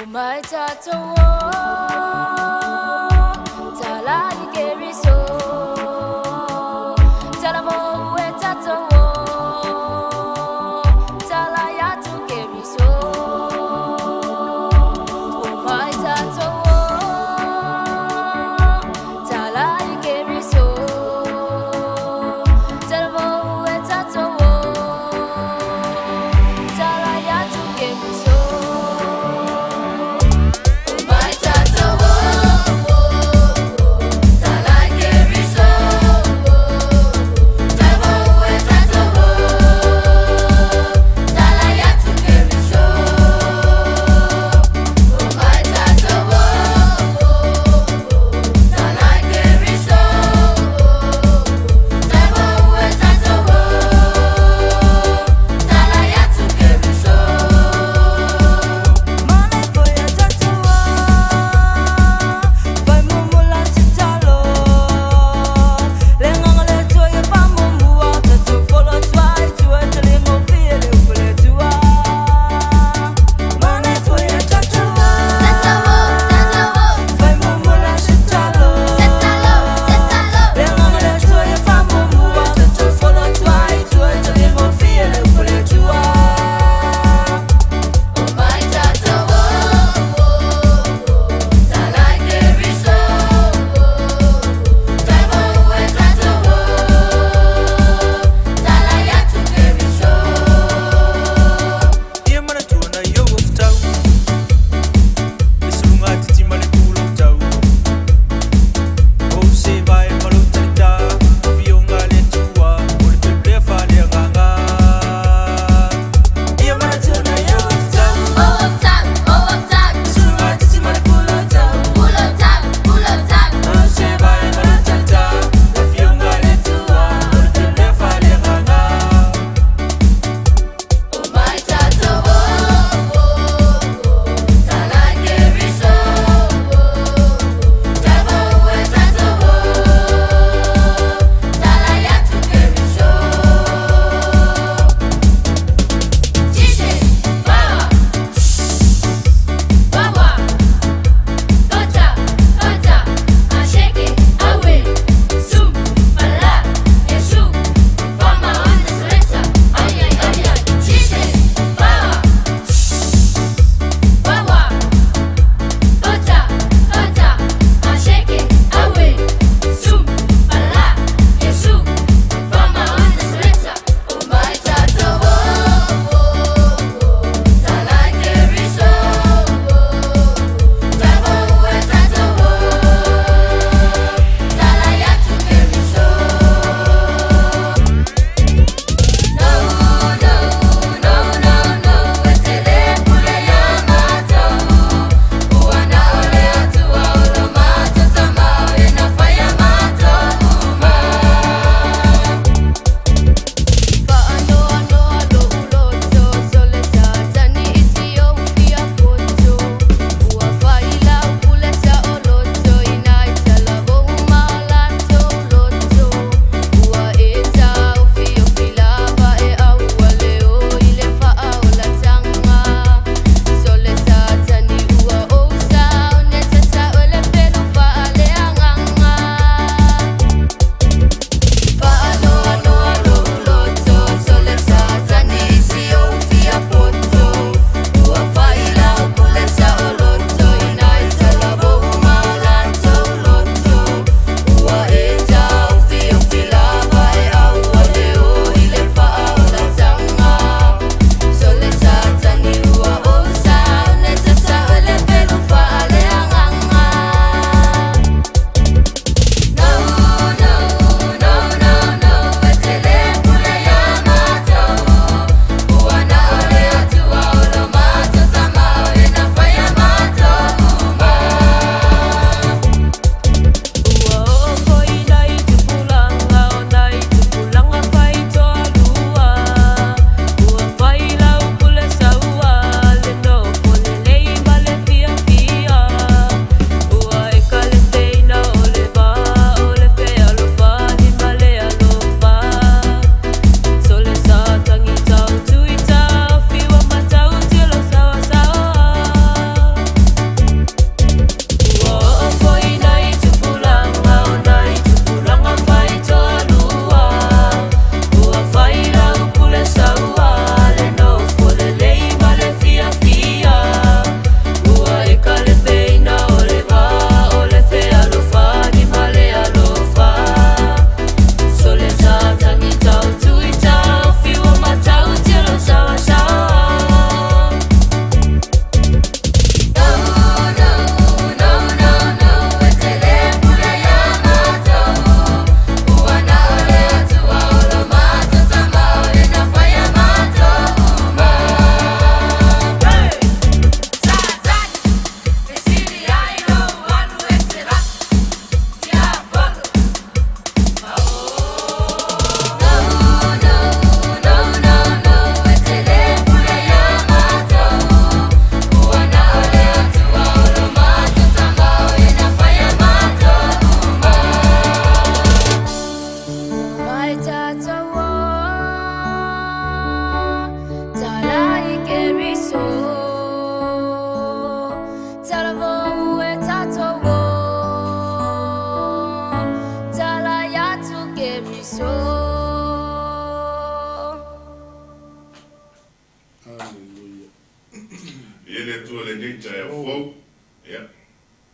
Umai tatou o Tala i Keriso, Tala mo e tatou o Tala ia tu Keriso. Umai tatou o Tala i Keriso, Tala mo e tatou o Tala ia tu Keriso. Umai tatou o Tala i.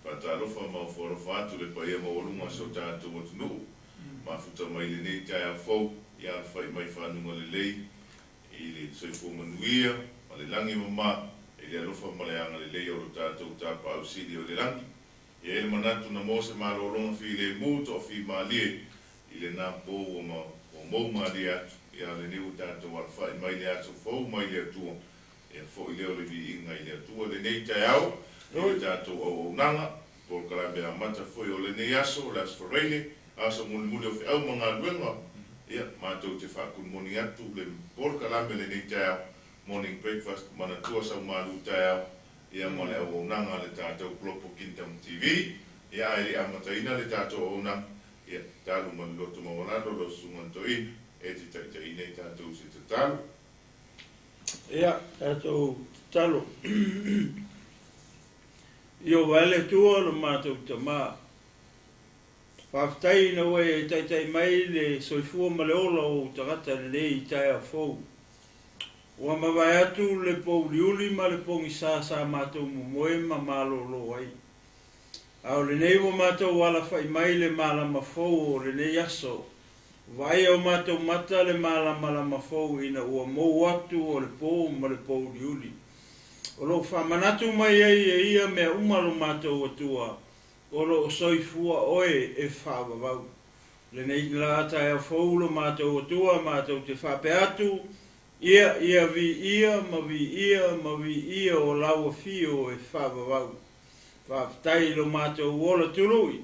Faatalofa ma ofo alofa atu le paia maualuga o si o tatou atunuu, mafuta mai lenei taeao fou, ia alafai mai fanuga lelei i le soifua manuia ma le lagi mama i le alofa ma le agalelei o lo tatou Tapaau Sili o le lagi. E i ai le manatu na maua se malologa filemu toafimalie i lena po ua mou malie atu, ia o lenei ua tatou alafai mai le aso fou mai le Atua. Ia foi lea o le viiga i le Atua lenei taeao i le tatou auaunaga, polokalame amata foi o lenei aso, o le Aso Faraile, aso mulimuli o feau ma galuega. Ia, matou te faakulumoni atu le polokalame lenei taeao, morning breakfast, manatua sau malu taeao, ia ma le auaunaga a le tatou Global Kingdom TV. Ia, ae le i amataina le tatou auaunaga, ia, talu ma le loto maualalo lau Susuga i le Toeaina e te taitaiina i tatou i se tatalo. Ia, tatou tatalo. Ieova e le Atua lo matou Tama, faafetai ina ua e taitai mai le soifua ma le ola o ou tagata i lenei taeao fou. Ua mavae atu le pouliuli ma le pogisa sa matou momoe ma malolo ai. A o lenei ua matou alafai mai le malama fou o lenei aso. Vaaia o matou mata le malamalama fou ina ua mou atu o le po ma le pouliuli. O loo faamanatu mai ai e ia mea uma lo matou Atua, o loo soifua oe e faavavau. Lenei la taeao fou lo matou Atua, matou te faapea atu, ia, ia viia ma viia ma viia o lau afio e faavavau. Faafetai i lo matou ola tului,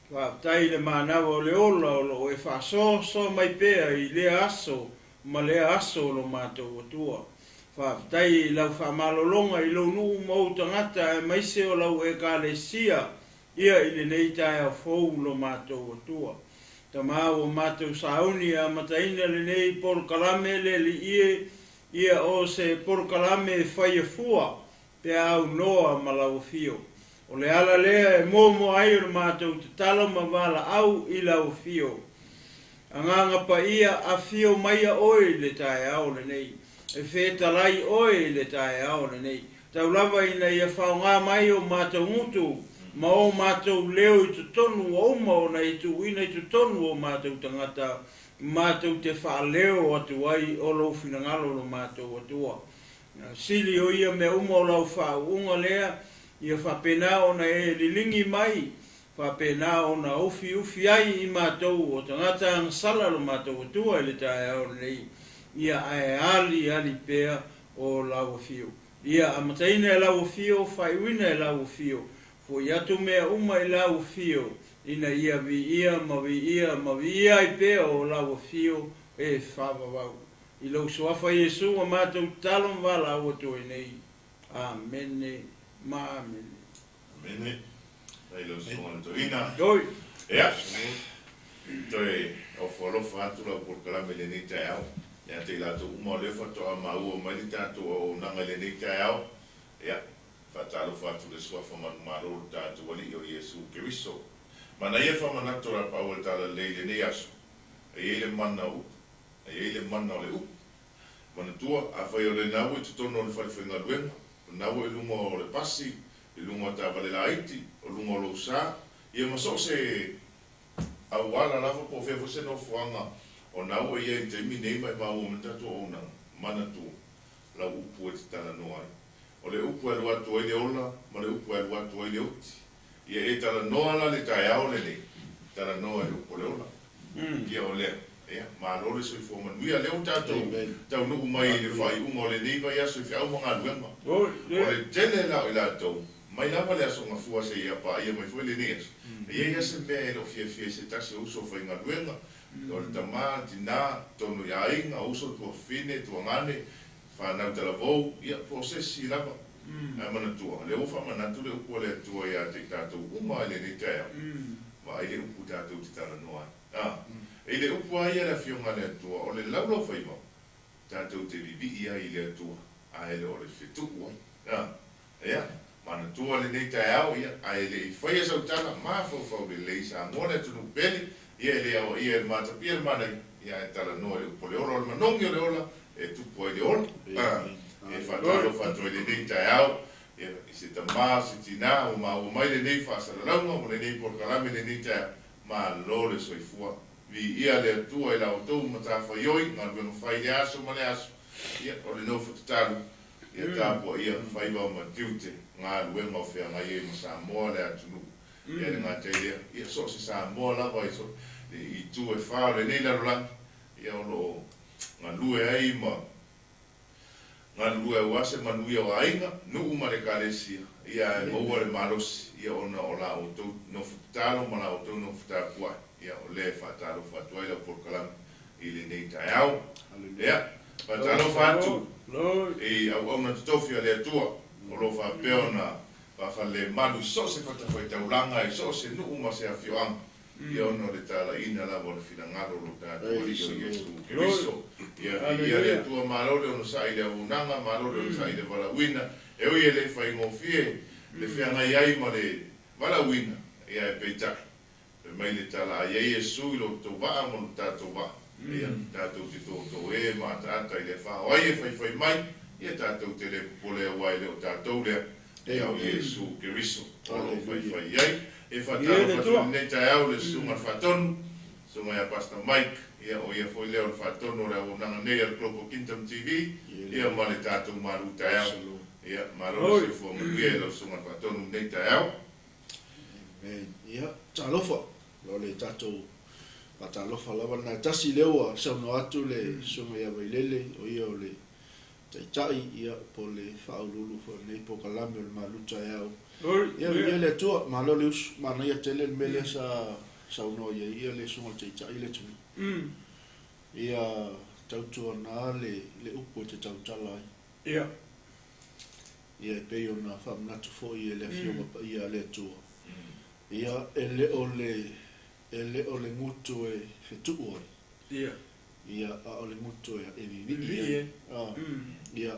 faafetai i le manava o le ola o loo e faasoasoa mai pea i lea aso ma lea aso o lo matou Atua. Faafetai i lau faamalologa i lou nuu ma ou tagata aemaise o lau Ekalesia ia i lenei taeao fou lo matou Atua. Tama ua matou sauni e amataina lenei polokalame le Alii e, ia o se polokalame e faia fua pe a aunoa ma lau afio. O le ala lea e muamua ai o le matou tatalo ma valaau i lau afio. Agaga Paia, afio maia oe i le taeao lenei. E fetalai oe i le taeao lenei. Tau lava ina ia faoga mai o matou gutu ma o matou leo i totonu ua uma ona e tuuina i totonu o matou tagata, matou te faaleo atu ai o lou finagalo lo matou Atua. Sili o ia mea uma o lau faauuga lea, ia faapena ona e liligi mai, faapena ona ufiufi ai i matou o tagata agasala lo matou Atua i le taeao lenei, ia ae ali ali pea o lau afio. Ia amataina e lau afio, faaiuina e lau afio, foi atu mea uma i lau afio, ina ia viia ma viia ma viia ai pea o lau afio e faavavau. I lou suafa Iesu ua matou tatalo ma valaau atu ai nei. Amene ma amene. Amene. Faafetai i lau Susuga i le Toeaina. Oi. Ia, toe ofo alofa atu lau polokalame i lenei taeao ia te i latou uma o lea faatoa maua mai le tatou auaunaga i lenei taeao. Ia, faatalofa atu i le Suafa manumalo o le tatou Alii o Iesu Keriso. Manaia faamanatu o Lapaau o le Talalelei i lenei aso, e i ai le mana o upu. E i ai le mana o le upu. Manatua, afai o lena ua i totonu o le fale faigaluega, o lena ua i luga o le pasi, i luga o taavale laiti, o luga o lou sa, ia ma so o se auala lava po o fea foi se nofoaga o na ua i ai i le taimi nei ma e maua mai le tatou auaunaga, manatua, lau upu e te talanoa ai. O le upu e alu atu ai le ola ma le upu e alu atu ai le oti. Ia e talanoa la le taeao lenei, talanoa i le upu o le ola. Ia o lea, ia, malo le soifua manuia. Lea ua tatou taunuu mai i le faaiuga o lenei vaiaso i feau ma galuega. O le tele la o i latou, mai lava le Aso Gafua seia paia mai foi lenei aso, e i ai lava se mea e le o fiafia i se tasi o uso faigaluega, o le tama, tina, totonu i aiga, uso, tuafafine, tuagane, fanau talavou, ia, po o se isi lava. Ae manatua, o lea ua faamanatu le upu a le Atua ia te i tatou uma i lenei taeao, vaai le upu tatou te talanoa ai. A, i le upu lava ia a le Afioga a le Atua, o le laulaufaiva, tatou te vivii ai i le Atua, ae le o le fetuu ai. A, ia, manatua lenei taeao, ia, ae le i faia sau tala, mafaufau lelei Samoa le atunuu pele, ia e le aoaia e le matapia le manaia, ia ae talanoa i le upu o le ola, o le manogi o le ola, e tupu ai le ola. A, e faatalofa atu ai lenei taeao Ia, i se tamā, o se tinā, ua maua mai lenei faasalalauga ma lenei polokalame i lenei taeao, malo le soifua. Viia le Atua i la outou matafaioi, galuega fai i le aso ma le aso. Ia, o le nofo tatalo, ia tapuaia faiva ma tiute, galuega o feagai ai ma Samoa le atunuu. Ia, e le gata i lea, ia, so o se Samoa lava i so i itu e fā o lenei lalolagi, ia, o lo o galue ai ma galulue aua se manuia o aiga, nuu ma le Ekalesia, ia ae maua le malosi, ia ona o la outou nofo tatalo ma la outou nofo tapuai, ia o lea e faatalofa atu ai lau polokalame i lenei taeao. Ia, faatalofa atu i auauna totofi a le Atua o lo o faapea ona faafalelemalu i so o se fatafaitaulaga, i so o se nuu ma se afioaga, ia ona o le talaiina lava o le finagalo o lo tatou Alii o Iesu Keriso. Ia viia le Atua, malo le onosai i le auaunaga, malo le onosai i le valaauina, e ui e le faigofie le feagai ai ma le valaauina, ia ae peitai, fai mai le tala, a i ai Iesu i lo outou vaa ma lo tatou vaa, ia tatou te totoē ma ataata i le afa. O ai e faifai mai, ia tatou te le popole aua e le o tatou lea, ia o Iesu Keriso o lo o faifai ai. E faatalofa atu i lenei taeao i le Susuga i le Faatonu, Susuga ia Pastor Mike, ia o ia foi lea o le Faatonu o le auaunaga nei a le Global Kingdom TV, ia ma le tatou malu taeao. Ia, malo le soifua manuia i lau Susuga i le Faatonu i lenei taeao. Amen. Ia, talofa, o le tatou faatalofa lava lena. E tasi lea ua saunoa atu le Susuga ia Vailele, o ia o le Taitai, ia, po o le faauluulu foi o lenei polokalame o le Malu Taeao. Ia, viia le Atua, malo le usu, manaia tele le mea lea sa saunoa i ai ia le Susuga i le Taitai le atunuu. Ia tautuana le le upu e te tautala ai. Ia. Ia, e pei ona faamanatu foi e le Afioga Paia a le Atua, ia, e le o le, e le o le gutu e fetuu ai. Ia. Ia, a o le gutu e vivii ai. Ia,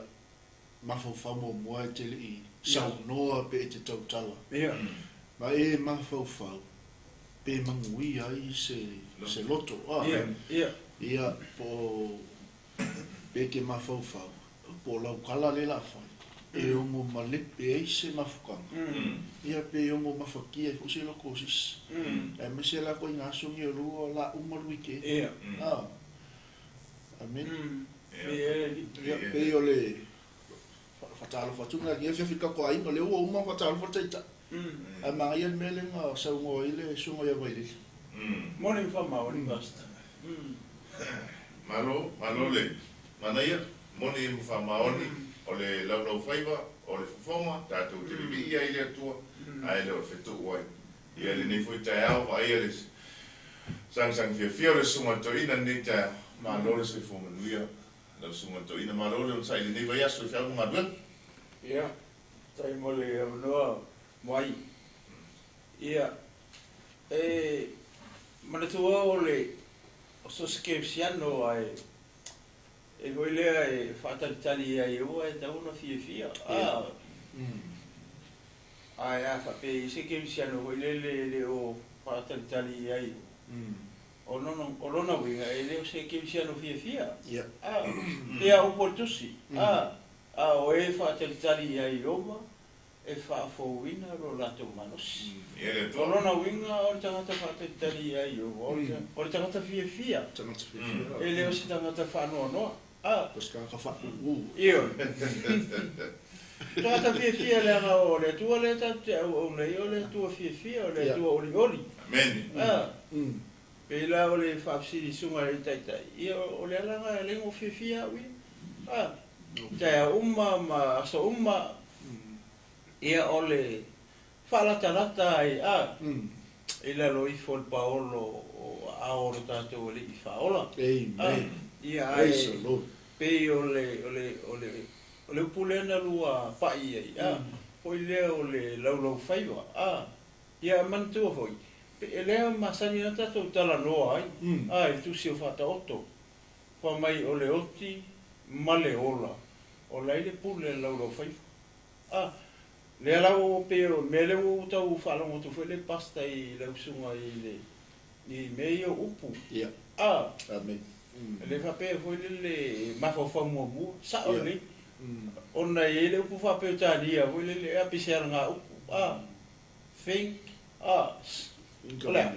mafaufau muamua e te le i saunoa pe e te tautala. Ia. Ma e mafaufau pe manuia ai se, se loto. Ia, ia. Ia, po o, pe e te mafaufau, po o lau tala lea o le a fai, e ono malepe ai se mafukaga, ia pe ono mafatia ai foi se loto o se isi. Aemaise la koe i ngā aso nei o lua o la uma le weekend. Ia. Ah. Amen. Ia, Ia, pei o le faatalofa atu lena i lenei afiafi i le tatou aiga, o lea ua uma ona faatalofa le Taitai. Ae manaia le mea lea na saunoa ai le Susuga ia Vailele. Moni ma faamaoni, Pastor. Malo, malo le manaia, moni ma faamaoni, o le laulaufaiva, o le fofoga, tatou te vivii ai i le Atua, ae le o le fetuu ai. Ia, lenei foi taeao, vaaia le sagisagi fiafia o le Susuga i le Toeaina i lenei taeao. Malo le soifua manuia lau Susuga i le Toeaina, malo le onosai i lenei vaiaso i feau ma galuega. Ia, faafetai mo le avanoa mai. Ia, e manatua o le o so o se kerisiano ae e foi lea e faatalitali ia Iehofa e tatau ona fiafia. A, ae a faapea e i ai se kerisiano foi lele e le o faatalitali i ai, o lona, o lona uiga e le o se kerisiano fiafia. A, pei a upu o le Tusi, a, a o e faatalitali ia Iehofa e faafouina lo latou malosi. Ia le O Atua. lona uiga o le tagata faatalitali ia Iehofa, o le tagata fiafia. Tagata fiafia. E le o se tagata faanoanoa. A. O se tagata faaūū. Ioe. Tagata fiafia leaga o le Atua lea tatou te auauna ai, o le Atua fiafia, o le Atua olioli. Amene. A. Pei la o le faafesili susuga i le Taitai, ia o le ala lena e le o fiafia au ia. A. Taeao uma ma aso uma, ia o le faalatalata ai, a, i lalo ifo o le paolo o aao o lo tatou Alii Faaola. Amen. Ia, ae Praise the Lord. pei o le, o le, o le, o le upu lea na lua pa'i ai, a, foi lea o le laulaufaiva, a, ia manatua foi, e lea masani ona tatou talanoa ai, a, i le Tusi o Faataoto, fai mai o le oti ma le ola, o la e i le pule a le laulaufaiva. A, lea la ua pei o le mea lea ua ou tau faalogo atu foi le Pastor i lau susuga i le i mea ia o upu. Ia. A. Amen. Le faapea foi lele mafaufau muamua, sa'o Ia. lelei. Ona e i ai le upu faa-Peretania foi lele, e a pe se alaga upu, a, think, a, s, o le a?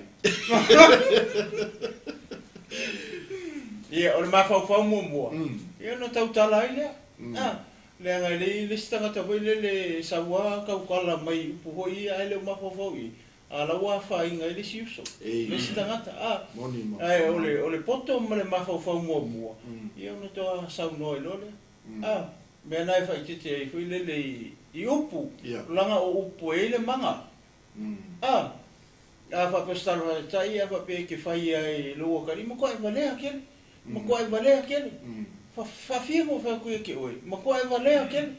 Ia, o le mafaufau muamua, ia ona tautala ai lea, a, leaga e leai le isi tagata foi lele e sau lava tautala mai i upu foi ia ae le o mafaufau i ai, a o la ua afaina ai le isi uso, le isi tagata, a. Ae o le, o le poto ma le mafaufau muamua, ia ona toa saunoa ai loa lea. A, mea na e faaitete ai foi lele i, i upu, leaga o upu e i ai le maga. A, a faapea o se tala faataitai, a faapea e te fai ai i lou atalii, matua e valea tele, matua e valea tele. Fa, faafia ona ou fai atu ia te oe, matua e valea tele.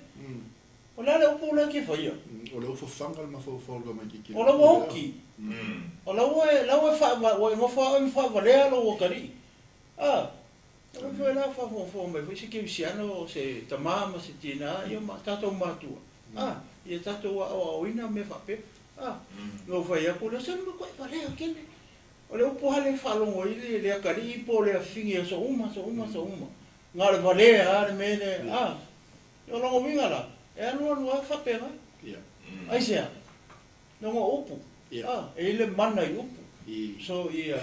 O le a le upu la e te faia? O le ufafaga le mafaufau o le tamaitiiti. O la ua oti. O la ua e, la ua e faava, ua e nofo lava oe ma faavalea lou atalii. A, o foi la faafogafoga mai foi se kerisiano, o se tama ma se tina, ia ma tatou matua. A, ia tatou aoaoina mea faapea. A, na ou fai atu lea, se matua e valea tele. O le upu lava lea e faalogo ai le, le atalii po o le afafine i aso uma, aso uma, aso uma. Na o le valea lava le mea lea. A, o lona uiga la, e alualu lava faapena. Aisea? Leaga o upu, a, e i ai le mana i upu. So ia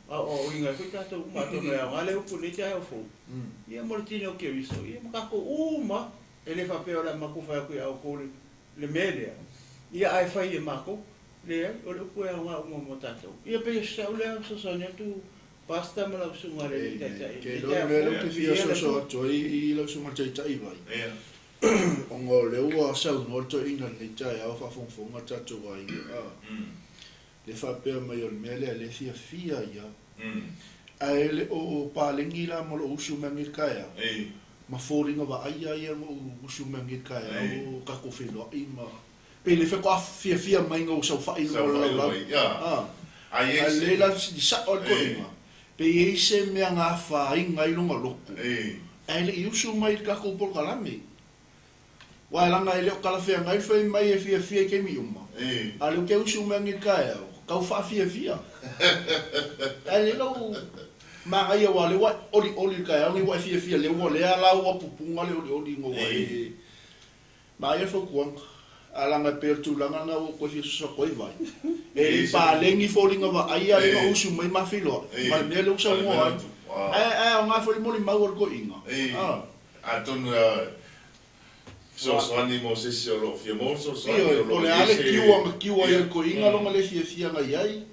aoaoina ai foi tatou uma, atonu e aoga le upu i lenei taeao fou, ia mo le tino o Keriso, ia ma tatou uma lava. E le faapea o le a matou fai atu ia outou le mea lea, ia ae fai e matou. Leai, o le upu e aoga uma mo tatou. Ia pei o si au lea fesoasoani atu Pastor ma lau Susuga i le Taitai. Ke iloa le mea lea ou te fia soso atu ai i lau Susuga i le Taitai vai, ona o lea ua saunoa le toeaina i lenei taeao o faafogafoga le tatou aiga, le faapea mai o le mea lea lea e fiafia ai au. Ae le o paleni la ma lou usu mai anei i le taeao, ma foliga vaaia ia na ou usu mai anei i le taeao, tatou feiloai ma Pe le faatoa fiafia mai na ou saofai i luga o le laulau. Ae lelei la fesili sao le toeaina, pe i ai se mea na afaina ai lona loto, ae le i usu mai i le tatou polokalame. Aua leaga e le o talafeagai le fai mai e fiafia i taimi uma, a o lea ou te usu mai nei i le taeao, tau faafiafia. Ae lelei lou manaia aua o lea ua e olioli i le taeao lenei ua e fiafia, lea ua lea la ua pupuna le olioli ina ua e Manaia le fautuaga. Ae leaga e pei o le tulaga lena ua ou toe fia soso atu ai vai. E le i paleni foliga vaaia lea na usu mai ma feiloai ma le mea lea ua saunoa ai. Ae ae aoga foi le molimau a le toeaina. A. Atonu e fesoasoani mo se isi o lo o fia maua le fesoasoani. Ioe, po o le a le kiu na kiu ai e le toeaina lona le fiafia na i ai.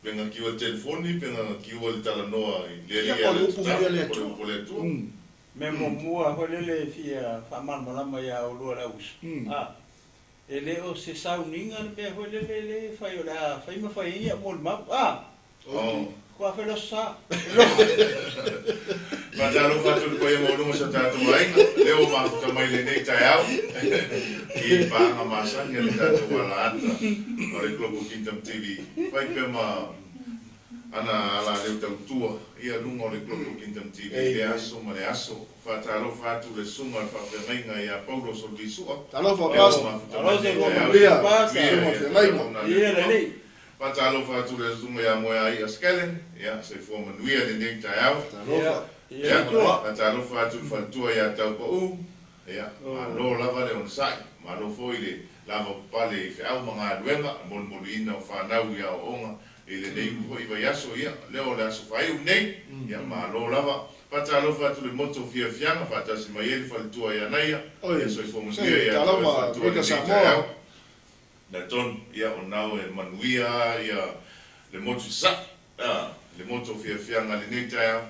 Pe na kiu e le telefoni, pe na kiu e le talanoa i le alii a Ia, po o le le upu foi a le po o le Atua. upu a le Atua. Mea muamua foi lele e fia faamalamalama ia oulua le auuso, a, e le o se sauniga le mea foi lele le e fai o le a fai ma fai ai ni au molimau, a, faatoa fai le aso sa. Faatalofa atu i le paia maualuga o si o tatou aiga, lea ua mafuta mai i lenei taeao i paaga masani a le tatou alaata o le Global Kingdom TV. Fai pea ma Ana ala leo tautua ia luga o le Global Kingdom TV i lea aso ma le aso. Faatalofa atu le susuga i le faafeagaiga ia Paulo Solovisua. Talofa Lea ua Pastor. mafuta mai Alofa lenei ua taeao manuia ia Pastor. manuia Susuga ia feagaiga. talofa na le Ia Atua. lelei. Faatalofa atu le susuga ia Moeaia Skellen. Ia soifua manuia lenei taeao. Talofa. Ia Ia Atua. faatalofa atu le faletua ia Taupau. Ia malo lava le onosai. Malo foi le lavapapale i feau ma galuega, molimoliina o fanau i aoaoga i lenei foi vaiaso, ia, lea o le aso faaiu lenei, ia, malo lava. Faatalofa atu le motu o Fiafiaga, faatasi mai ai le faletua ia Naia, Oi, ia soifua manuia se, ia te oe le talofa faletua i Amerika lenei Samoa. taeao. Na tonu, ia, o nao e manuia ia le motu sa, a, le motu o Fiafiaga i lenei taeao,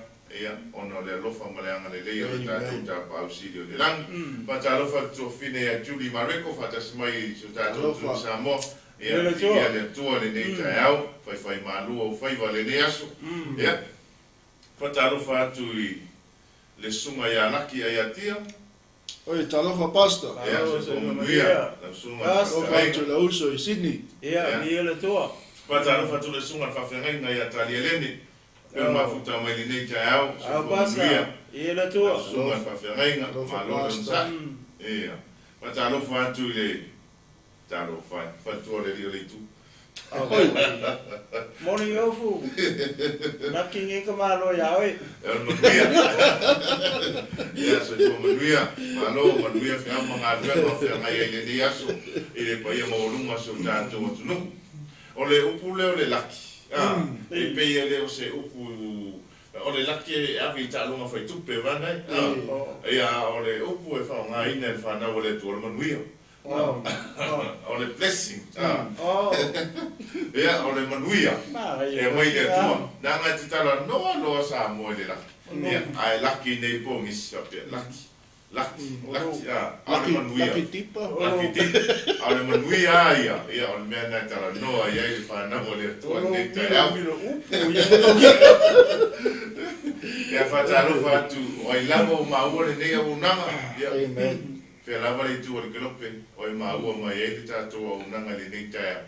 ia, ona o le alofa ma le agalelei o le tatou Amen. Tapaau Sili o le Lagi. Faatalofa atu tuafafine ia Julie Mareko, faatasi mai i si o tatou atunuu Talofa. Samoa, Ia, Ia le Atua. viia le Atua lenei taeao, faifaimalu ou faiva lenei aso. Ia, faatalofa atu i le susuga ia Laki Aiatia. Oi, talofa Pastor. Ia, Malo, soifua soifua manuia manuia. lau susuga i le Pastor. Talofa atu faafeagaiga. i lau uso i Sydney. Ia, Ia. viia le Atua. Faatalofa atu le susuga i le faafeagaiga ia Talielene, pei ona mafuta mai lenei taeao, Au soifua Pastor. manuia Ia le lau Atua. susuga i le faafeagaiga, Talofa malo le Pastor. onosai. Ia, faatalofa atu i le Talofa e, faletua o le alii o le itu. Oi. Morning Ofu. Laki nge ka malo ia oe. E o le manuia. Ia, soifua manuia. Malo, manuia feau ma galuega o feagai ai i lenei aso i le paia maualuga o si o tatou atunuu. O le upu lea o le laki, a, e pei e le o se upu, o le laki e ave i taaloga faitupe vaeane ai, a, ia, a o le upu e faaaogaina e le fanau a le Atua o le manuia. O le blessing, ia, o le manuia e aumai i le Atua. Leaga e te talanoa loa Samoa i le laki, ia, ae laki nei pogisi, faapea, laki, laki, laki, a, a o le manuia. Laki tipa. Laki tipa. A o le manuia lava ia, ia, o le mea lena e talanoa i ai le fanau a le Atua i lenei taeao. Ia, faatalofa atu, o ai lava ua maua lenei auaunaga, ia. Amen. Fea lava le itu o le kelope o e maua mai ai le tatou auaunaga i lenei taeao.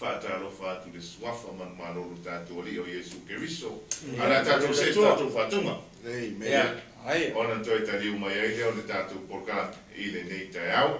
Faatalofa atu i le Suafa manumalo o lo tatou Alii o Iesu Keriso. A o le a tatou see i le tatou faatuga. Amen. Ona toe taliu mai ai lea o le tatou polokalame i lenei taeao.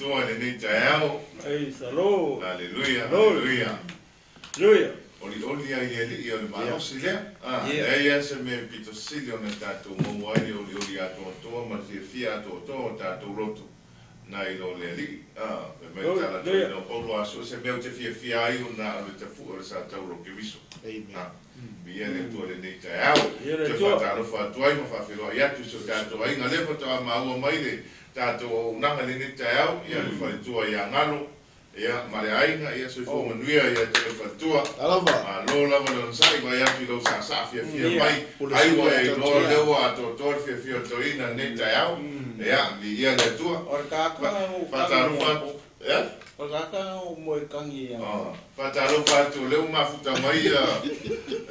Atua i lenei taeao. Praise the Lord. Aleluia, Glory. aleluia. Hallelujah. Olioli ai le Alii o le malosi lea. Ah, Yeah. leai lava se mea e pito sili ona tatou maua ai le olioli atoatoa ma le fiafia atoatoa o tatou loto nai lo le Alii. Ah, fai mai le tala Hallelujah. toeaina o Paulo, a so o se mea ou te fiafia ai ona o le tafu'a o le sa taula o Keriso. Amen. Ah, viia le Atua i lenei taeao. Viia le Toe Atua. faatalofa atu ai ma faafeiloai atu i si o tatou aiga lea faatoa maua mai le tatou auaunaga i lenei taeao, ia le faletua ia Galo, ia ma le aiga, ia soifua manuia ia te le faletua. Talofa. Malo lava le onosai, vaai atu i lou saasaa fiafia Ia. mai. Pule Ai sili ua ia e tatou. iloa lea ua atoatoa le fiafia o le toeaina i lenei taeao. Ia, viia le Atua. O le kākā o Faatalofa atu. Ia? O le kākā o moe kangi ia. Ah, faatalofa atu o lea ua mafuta mai ia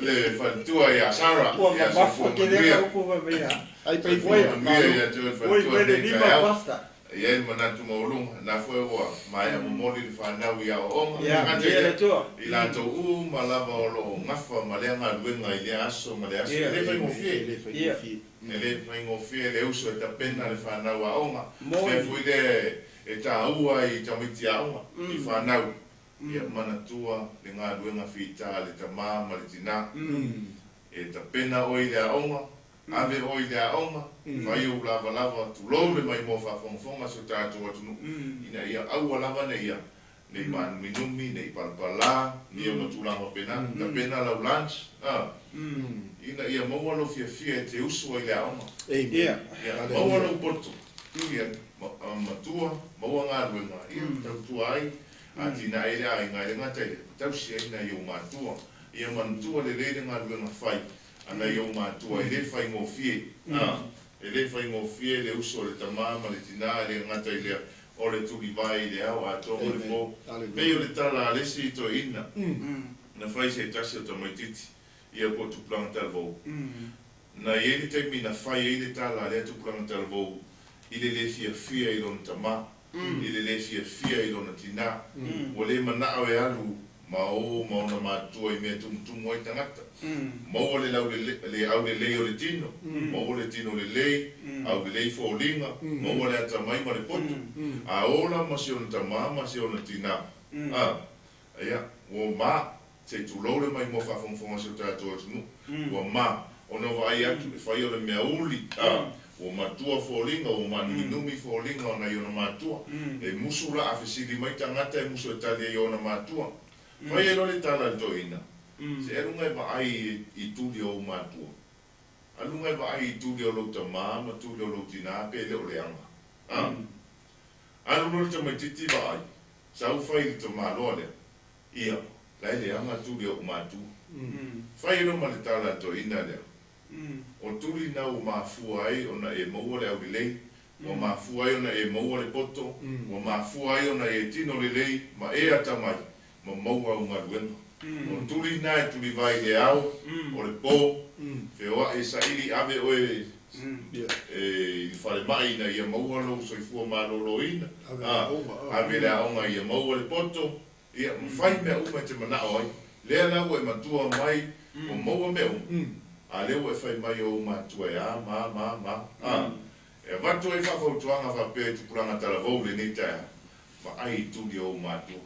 le faletua ia Sara. Ua Ia, mamafa soifua ke lea manuia. ka upu mea. Ai pai Soifua foi. manuia ia te oe le Oi, faletua i wele lenei lima taeao. Pasta. E i ai le manatu maualuga, na foi ua maea momoli le fanau i aoaoga. Ia, Gata i Viia le lea, Atua. i latou uma lava o loo gafa ma lea galuega i lea aso ma le aso. Ia. E le E faigofie. le faigofie. E le faigofie le uso e tapena le fanau aoga. Moni. Lea foi lea e taua i tamaiti aoga, i fanau. Ia manatua le galuega fitā a le tamā ma le tinā. E tapena oe i le aoga, ave oe i le aoga, fai ou lavalava, tulou le maimoa faafogafoga si o tatou atunuu, ina ia aua lava ne ia, nei maanuminumi, nei palapalā, ia ma tulaga faapena, tapena lau lunch, ah, ina ia maua lou fiafia e te usu ai i le aoga. Amen. Ia. Ia, Hallelujah. maua lou poto, ia, matua, maua galuega, ia, tautua ai, atinae le aiga i le gata i le, tausi ai nai ou matua. Ia manatua lelei le galuega fai, a nai ou matua, e lē faigofie. Ah, e lē faigofie le uso o le tamā ma le tinā, e le gata i lea, o le tulivae i le ao atoa ma le Amen. po. Hallelujah. Pei o le tala a le isi toeaina, na fai se tasi o tamaititi, ia po o tupulaga talavou. Na i ai le taimi na fai ai le tala a lea tupulaga talavou, i le lē fiafia i lona tamā, i le lē fiafia i lona tinā. Ua lē manao e alu ma o ma ona matua i mea tumutumu ai tagata. Maua le laulele, le aulelei o le tino, maua le tino lelei, aulelei foliga, maua le atamai ma le poto. A ola ma si ona tamā ma si ona tinā. Ah, ia, ua ma, se i tulou le maimoa faafogafoga si o tatou atunuu. Ua ma, ona vaai atu le fai o le mea uli. Ah, ua matua foliga, ua manuminumi foliga ona i ona matua. E musu la a fesili mai tagata e musu e tali ai i ona matua. Fai ai loa le tala a le toeaina. Se aluga e vaai i tuli o ou matua. Aluga e vaai i tuli o lou tamā ma tuli o lou tinā pe le o leaga. Ah. Alu loa le tamaititi vaai. Sau fai i le tamāloa lea. Ia, la e leaga tuli o ou matua. Fai ai loa ma le tala a le toeaina lea. O tuli na ua mafua ai ona e maua le aulelei, ua mafua ai ona e maua le poto, ua mafua ai ona e tino lelei, ma e atamai, ma maua au galuega. O tuli na e tulivai i le ao, o le pō, feoai e saili ave oe Ia. e i le falemai ina ia maua lou soifua malōlōina. Ave le Ah, aoga, ah. ave le aoga ia maua le poto, ia, ma fai mea uma e te manao ai. Lea la ua e matua mai, ua maua mea uma. A lea ua e fai mai o ou matua e a, ma, ma, ma. Ah, e avatu ai faafautuaga faapea i tupulaga talavou lenei taeao, vaai i tuli o ou matua.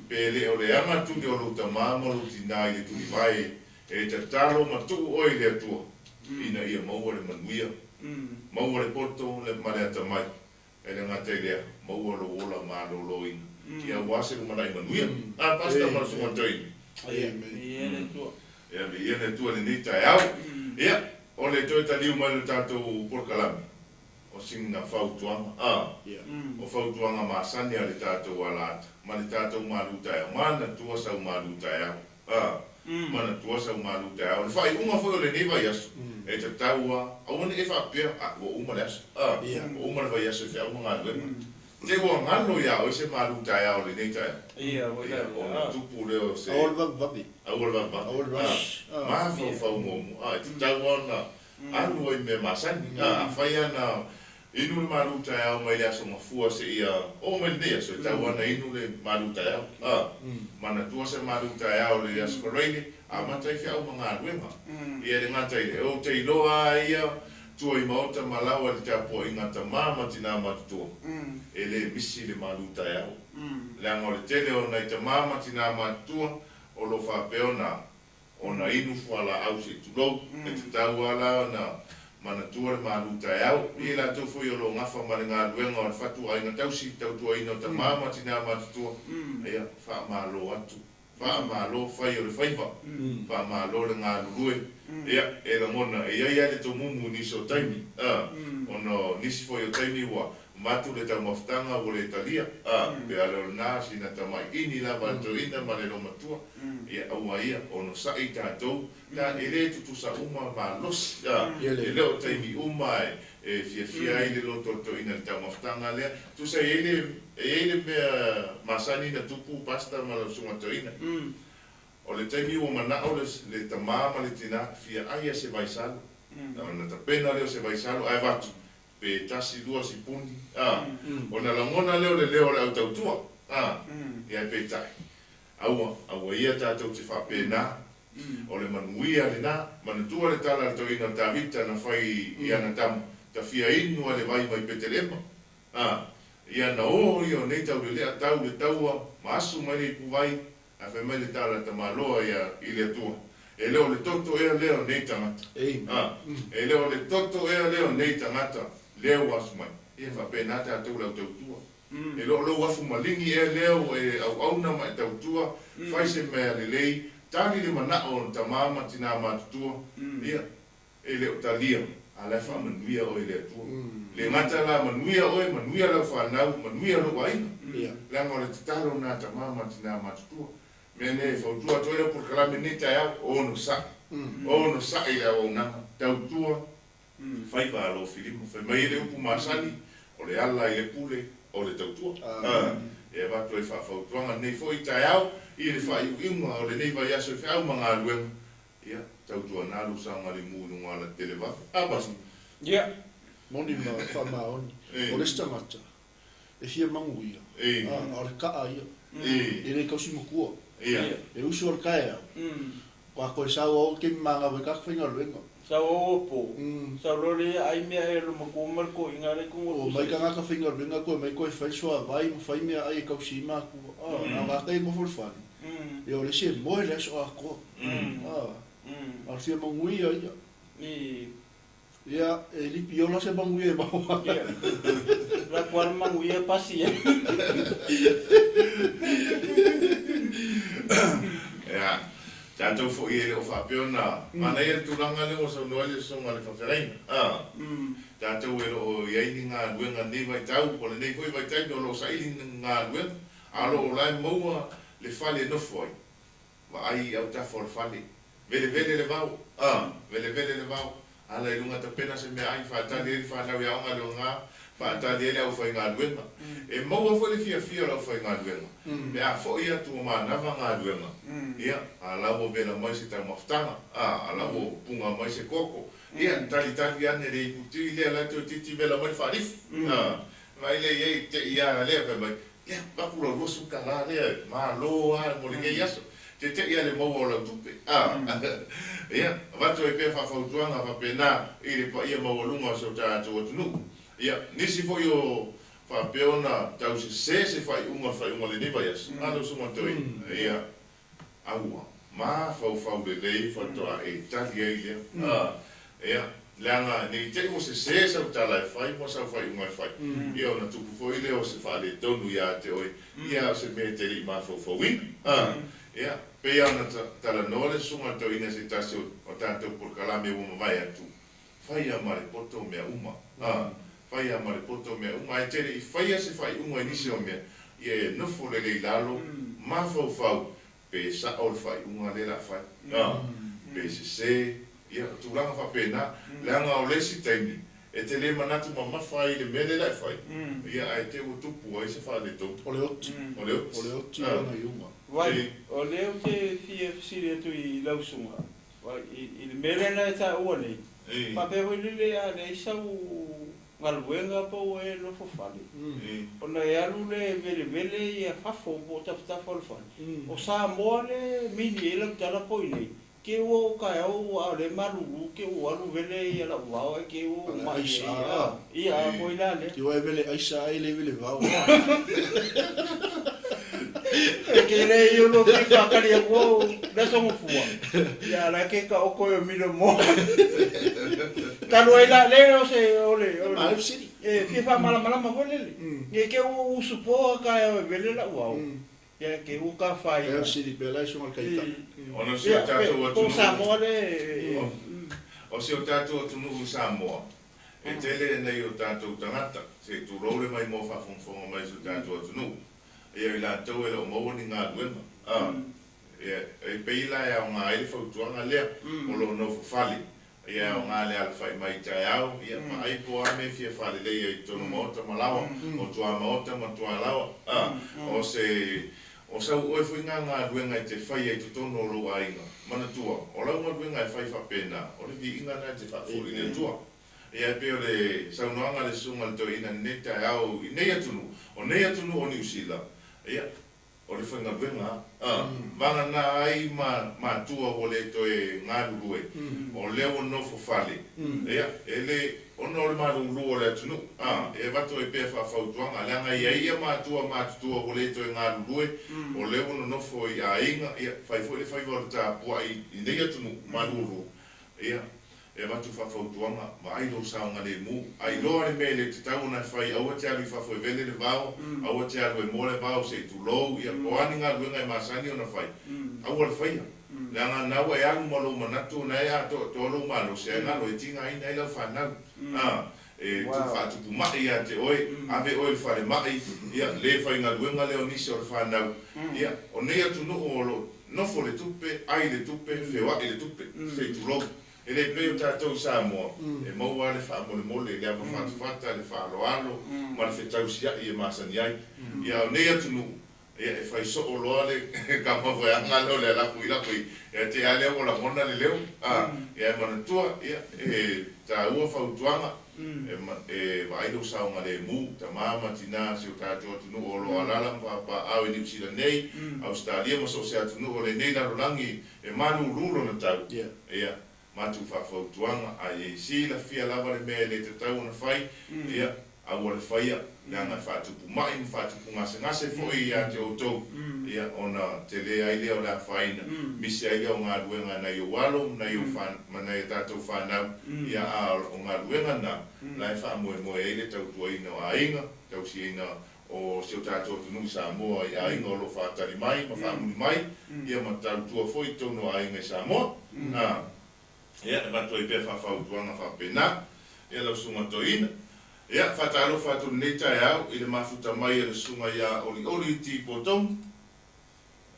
Pe le o leaga tuli o lou tamā ma lou tinā i le tulivae, e tatalo ma tuu oe i le Atua, ina ia maua le manuia, maua le poto le ma le atamai, e le gata i lea, maua lou ola malōlōina. Ia auā se lumanai manuia. Ah, pastor ma le susuga toeaina. Amen. Viia le Atua. Ia, viia le Atua i lenei taeao. Ia, o le toe taliu mai le tatou polokalame, o sina fautuaga. Ah, Ia. o fautuaga masani a le tatou alata, ma le tatou malu taeao. Manatua sau malu taeao. Ah, manatua sau malu taeao. Le faaiuga foi o lenei vaiaso, e tatau lava, aua ne i faapea, ah, ua uma le aso. Ah, Ia. ua uma le vaiaso e feau ma galuega. Te ua galo iā oe se malu taeao o lenei taeao. Ia, ua Ia, ona tupu lea o se Aua le vavevave. aua le vavevave. Aua le rush. Ah, mafaufau muamua. Ah, e tatau lava ona alu ai i mea masani. Ah, afai ana inu le malu taeao mai le aso mafua seia oo mai lenei aso, e tatau lava ona inu le malu taeao. Ah, manatua se malu taeao le aso Faraile, amata ai feau ma galuega. Ia le gata i le, ou te iloa ai ia, tua i maota ma laoa i le tapuaiga a tamā ma tinā matutua, e lē misi le malu taeao, leaga o le tele o nai tamā ma tinā matutua o lo o faapea ona ona inu fualaau se i tulou, e tatau lava la ona manatua le malu taeao. I latou foi o lo o gafa ma le galuega o le fatuaiga tausi, tautuaina o tamā ma tinā matutua, ia, faamalo atu, faamalo fai o le faiva, faamalo le galulue. Ia, e lagona, e i ai lava le tomumu i nisi o taimi, ona o nisi foi o taimi ua matu le taumafataga ua le talia, pe a le o lena sina tamai ini lava a le toeaina ma le loomatua, ia aua ia, onosai tatou, ta e lē tutusa uma malosi, e le o taimi uma e fiafia ai le loto o le toeaina i le taumafataga lea. Tusa e i ai le, e i ai le mea masani na tupu Pastor ma lau susuga toeaina, o le taimi ua manao le, le tamā ma le tinā fia ai a se vaisalo, ona tapena lea o se vaisalo ae avatu pe tasi lua sipuni, a, ona lagona lea o le leo o le au tautua, a, ia ae peitai, aua, aua ia tatou te faapena, o le manuia lena. Manatua le tala a le toeaina o Tavita na fai i ana tama, ta fia inu a le vai mai Petelema, a, ia na o ia o nei taulelea tau le taua ma asu mai le ipuvai, ae fai mai le tala a tamaloa ia i le Atua, E le o le toto ea lea o nei tagata? A, e le o le toto ea lea o nei tagata lea ua asu mai? Ia faapena tatou le au tautua. E le o lou afu maligi ea lea ua e auauna ma e tautua, fai se mea lelei, tali le manao o tamā ma tinā matutua, ia, e le o talia, a la e faamanuia oe e le Atua. Le gata la, manuia oe, manuia lau fanau, manuia lou aiga. Leaga o le tatalo lena a tamā ma tinā matutua. Mea nei e fautua atu ai lau polokalame i lenei taeao, onosai, onosai i le auaunaga, tautua, faiva alofilima. Fai mai ai le upu masani, o le ala i le pule, o le tautua. E avatu ai faafautuaga lenei foi taeao i le faaiuiuga o lenei vaiaso i feau ma galuega. Ia, tautuana lou saogalemu i luga o ala televave. A, Pastor? Ia. Moni ma faamaoni. O le isi tagata, e fia manuia, a o le kaa ia, e le tausi matua. E usu o le taeao, ka koe sau au ke mangawa i ka faigaluega. Sau au o po, sau loa le ia ai mea e lo matua ma le toeaina le tonga O mai tagata faigaluega koe mai koe fai suavai ma fai mea ai e tausi ai matua. A, a o ka e nofo i le fale, ia o le isi e moe le aso atoa. A, a o le fia manuia ia. Ia, e lipi ola se manuia e maua. Ia, la kua le manuia pasi e. Ia, tatou foi e le o faapea ona manaia le tulaga lea ua saunoa ai le Susuga i le Faafeagaiga. A, tatou e le o i ai ni galuega i lenei vaitau, o lenei foi vaitaimi o lo o saili ni galuega, a o lo o la e maua le fale e nofo ai. Vaai i autafa o le fale. Velevele le vao. A, velevele le vao. Ala i luga tapena se meaai, faatali ai le fanau i aoga le oga, faatali ai le aufaigaluega. E maua foi le fiafia o le aufaigaluega pe a foi atu ua manava galuega, ia, a la ua vela mai se taumafataga, a, a la ua puga mai se koko. Ia, talitali ane le iputi lea la e toeitiiti vela mai le faalifu. A, vaai lea i ai, te i a lea fai mai, Ia, avatu lau $20 lea, malo lava mo lenei aso. Tete'i lava i le maua o lau tupe. A, ia, avatu ai pea faafautuaga faapena i le paia maualuga o si o tatou atunuu. Ia, nisi foi o faapea ona tau sese se faaiuga o le faaiuga o lenei vaiaso, a lau Susuga Toeaina, ia, aua, mafaufau lelei faatoa e tali ai lea. A, ia, leaga ne i te i ua sesē sau tala e fai ma sau faaiuga e fai, ia ona tupu foi lea o se faaletonu ia te oe, ia a o se mea e te le i mafaufauina. A, ia, pei lava ona talanoa le Susuga a le Toeaina i se tasi o tatou polokalame ua mavae atu, faia ma le poto mea uma. A, faia ma le poto mea uma, ae te le i faia se faaiuga i nisi o mea, ia e nofo lelei i lalo, mafaufau, pe sa'o le faaiuga lea o le a fai, a, pe sesē, ia, o tulaga faapena, leaga o le isi taimi, e te le manatu mamafa ai i le mea lea o le a e fai, ia, ae te ua tupu ai se faaletonu. O le oti. O le oti. O le oti lona iuga. Vai, o lea ou te fia fesili atu i lau susuga, vai, i le mea lea na e taua nei, faapea foi lele a leai sau galuega po ua e nofo fale, ona e alu le velevele ia fafo po o tafatafa o le fale. O Samoa le mini ai lau tala po i inei. Ke ua o taeao ua aole malulu ke ua alu vele ia la'u vao ae ke ua ou Ale ma'i ai aisa a. a. Ia a foi la lea. Ti ua e vele aisa ai le vele vao. E ke le i olo ke whakari a kua o le aso fua. Ia ala ke ka oko e o milo mo. Talu ai la le o se o le o Ma le le sili. e fia whamalamalama foi lele. Nge ke ua usupoa ka e o e vele lau au. Ia ke ua ka whai. E sili pe lai sunga le kaita. Ona o si o Ia, tatou po atunuu Samoa le. O si o tatou atunuu i Samoa, e tele lenei o tatou tagata, se i tulou le maimoa faafogafoga mai i si o tatou atunuu. Ia i latou e le o maua ni galuega. A, ia, e pei la e aoga ai le fautuaga lea, o lo o nofo fale. Ia e aoga le alafai mai i taeao, ia vaai po o a mea e fia faaleleia i totonu o maota ma laoa, o tuamaota ma tualaoa. A, o se o sau oe foi na galuega e te faia i totonu o lou aiga. Manatua, o lau galuega e fai faapena, o le viiga lena e te faafoi i le Atua. Ia e pei o le saunoaga a le susuga i le toeaina i lenei taeao i nei atunuu, o nei atunuu o Niu Sila, ia, o le faigaluega a, vagana ai ma matua ua le toe galulue, o lea ua nofo fale, ia, e le, ona o le malūlū o le atunuu, a, e avatu ai pea faafautuaga, leaga e i ai ia matua matutua ua le toe galulue, o lea ua nonofo i aiga, ia, fai foi le faiva o le tapuai i nei atunuu malūlū, ia, e avatu faafautuaga, vaai lou saogalemu, a iloa le mea e le tatau ona e fai, aua e te alu i fafo e vele le vao, aua e te alu e moa le vao se i tulou, ia, po o a ni galuega e masani ona fai, aua le faia. Leaga na ua e alu ma lou manatu ona e atoatoa lou malosi, ae galo e tigaina ai lau fanau. A, e faatupu ma'i ia te oe, ave oe i le falemai, ia, le faigaluega lea o nisi o le fanau. Ia, o nei atunuu o lo o nofo le tupe, ai le tupe, feoai le tupe, se i tulou. E le pei o tatou i Samoa, e maua lava le faamolemole, le ava fatafata, le faaaloalo, ma le fetausiai e masani ai. Ia, o nei atunuu, ia, e fai soo loa le kamafoeaga lea o le alaku i lako i, ia te a lea ua lagona le leo, a, ia e manatua, ia, e taua fautuaga, e, e vaai lou saogalemu, tamā ma tinā, si o tatou atunuu o lo o alaala ma papaaao i Niu Sila nei, Ausetalia ma so o se atunuu o lenei lalolagi e malūlū lona tau. Ia, matou faafautuaga, a ia i silafia lava le mea e le tatau ona fai, ia, aua le faia, leaga e faatupu ma'i ma faatupu gasegase foi ia te outou, ia, ona tele ai lea o le afaina, misi ai lea o galuega a nai ou alo ma nai ou ma nai a tatou fanau, ia, a o galuega na, la e faamoemoe ai le tautuaina o aiga, tausiaina o si o tatou atunuu i Samoa i aiga o lo o faatali mai ma faamuli mai, ia ma tautua foi i totonu o aiga i Samoa. A, ia, e avatu ai pea faafautuaga faapena, ia lau susuga toeaina. Ia, faatalofa atu i lenei taeao i le mafuta mai a le susuga ia Olioli Tipotomu.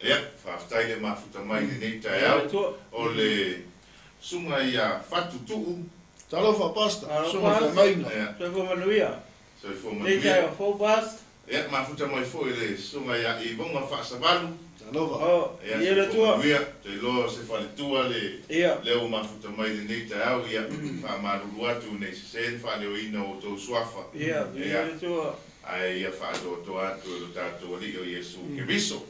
Ia, faafetai le mafuta mai i lenei taeao. O le susuga ia Fatutuu. Talofa Pastor, susuga i le feagaiga. Ia. Soifua manuia. Soifua Lenei manuia. taeao fou Pastor. Ia, mafuta mai foi le susuga ia Ivoga Faasavalu. Talofa. Oh, Ia, ia le soifua Atua. manuia. Te iloa o se faletua le Ia. lea ua mafuta mai i lenei taeao. Ia, faamalulu atu nei sese le faaleoina o outou suafa. Ia, ia le Atua. Ae ia faatoatoa atu e lo tatou Alii o Iesu Keriso.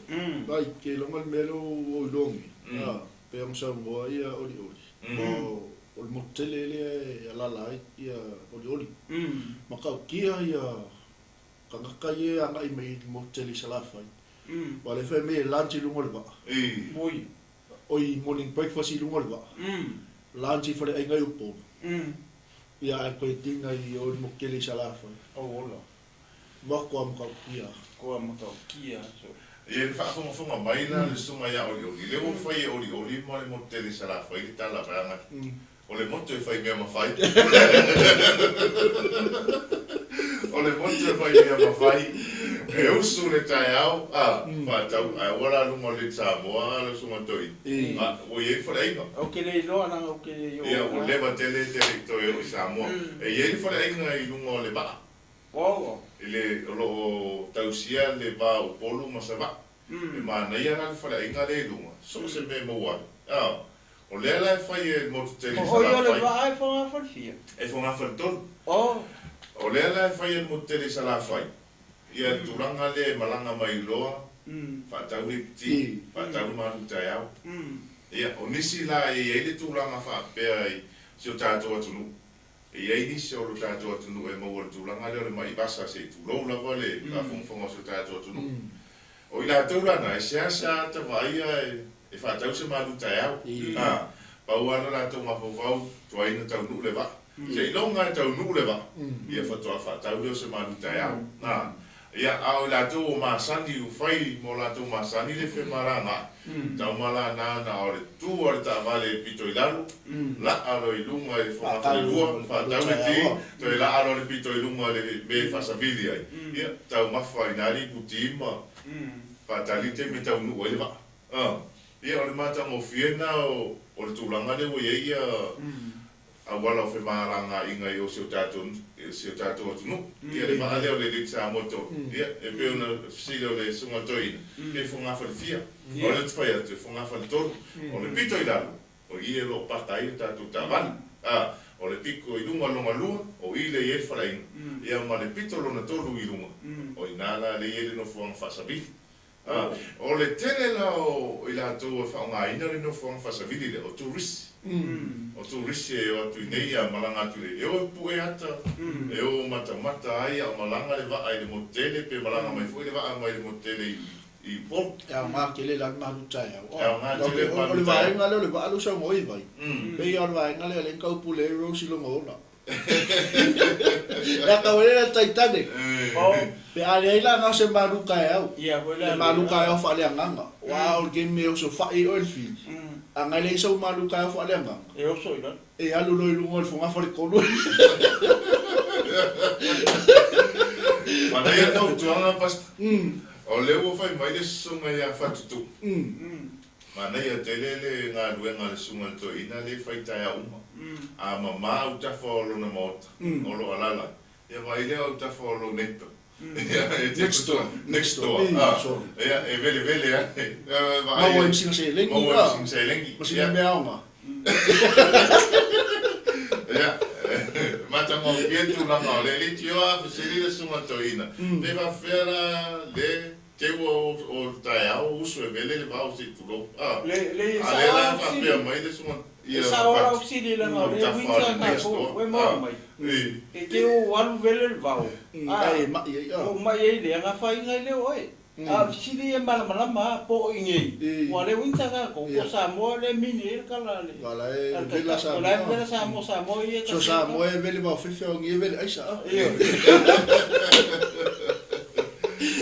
Vai, ke longa le mea lea ua ou ilogi. A, pe ona saunoa ia olioli. O, o le motu tele lea e alaala ai ia olioli. Ma kaukia ia tagata ia e agai mai i le motu tele i Salafai. Ua le fai mai e lunch i luga o le vaa. Oi. Oi morning breakfast i luga o le vaa. Lunch i faleaiga i Upolu. Ia ae koe dinner i o le motu tele i Salafai. Oh, ola. Makoa matautia. Koa matautia. So. Ia, le faafogafoga mai la le susuga ia Olioli, lea ua fai e Olioli ma le motu tele i Salafai le tala vaeaga. O le motu e fai mea ma fai. O le motu e fai mea ma fai. E usu le taeao, a, faatau, ae aua la luga o le Samoa le susuga toeaina. A, ua i ai le faleaiga. Ou te le iloa leaga ou te le i o. Ia, ua leva tele tele i toe oo i Samoa. E i ai le faleaiga i luga o le vaa. Oh. I le, o lo o tausia le va o Upolu ma Savaii. E manaia la le faleaiga lea i luga, so o se mea e maua ai. A, o lea la e fai e le motu tele i O oi o le Salafai. vaa e fogafalefia. E fogafale-tolu. Oh. O lea la e fai e le motu tele i Salafai, ia le tulaga lea e malaga mai loa, faatau le ipiti, faatau le malu taeao. Ia, o nisi la e i ai le tulaga faapea i si o tatou atunuu, e i ai nisi o lo tatou atunuu e maua i le tulaga lea o le mai vasa se i tulou lava le faafogafoga o si o tatou atunuu. O i latou la na, e seasea ata vaaia e faatau se malu taeao. A, pau lava lo latou mafaufau, tuai ona taunuu le vaa. Seiloga e taunuu le vaa, ia faatoa faatau lea o se malu taeao. A, ia, a o i latou o masani, ua fai ma o latou masani le femalagaai, taumalana na o le tu a le taavale i le pito i lalo, laa loa i luga i le fogafalelua, faatau le ti, toe laa loa le pito i luga i le mea e faasavili ai, ia, taumafa i na liputi ma faatali le taimi e taunuu ai le vaa. A, ia, o le matagofie lena o le tulaga lea ua i ai ia auala o femalagaaiga i o si o tatou si o tatou atunuu. Ia le vaa lea o le Lake Samoa 3, ia e pei ona fesili o le Susuga Toeaina, pe fogafalefia. O lea ou te fai atu, e fogafaletolu. O le pito i lalo, o i o lo o paka ai le tatou taavale. A, o le pito i luga lona lua, o i lea e i ai le faleaiga. Ia ma le pito lona tolu i luga, o i ina la lea e i ai le nofoaga faasavili. A, o le tele la o i latou e faaaogaina le nofoaga faasavili lea, o turisi. O turisi e o atu i nei a malaga atu i le, e o e pue ata, e o matamata ai a o malaga le vaa i le motu tele pe malaga mai foi le vaa mai le motu tele i i Upolu. E aoga tele la le malu taeao. E aoga tele le O malu le taeao. vaega lea o le vaa lea ua saunoa i vai, pei lava o le vaega lea lea na taupule ai Rose i lona ola. Le ata ua le Titanic. Pe a leai la na o se malu taeao. Le malu taeao faaleagaga. Aua o le taimi e oso fai ai oe i le fili, a na leai sau malu taeao faaleagaga, e alu loa i luga o le fogafaletolu. Manaia le fautuaga Pastor. O lea ua fai mai le susuga ia Fatutu. Manaia tele le galuega a le Susuga i le Toeaina lea e fai taeao uma. A mama autafa o lona maota, o lo o alaala ai, ia vaai lea o autafa o lou neighbour. Ia, e te Next door. Next door. Ei, A, sorry. ia, e velevele lava. Vaai Maua ai ma sina seleni, Maua ai ma sina seleni. Ma sina mea aoga. Ia, matagofie tulaga o le alii tioa, fesili le Susuga i le Toeaina, pe faapefea la le Te ua o le taeao uso e vele le vao se i tulou. A, Le le a lea la sao faapea mai le susuga E ia sao lau Fatu, fesili leaga o lea autafa winter o le next tatou door. ua maua A, mai. i. E te o alu vele le vao. A, Ai e mai ai, a. o mai ai le agafaina ai lea o oe. A o fesili e malamalama a po o i nei. Ua lea winter tatou po Samoa lea mini ai le kala a le. Ua la e vela O la e Samoa. vela Samoa Samoa ia So Samoa e vele vao fefe o ngi e vele aisa a. Ioe.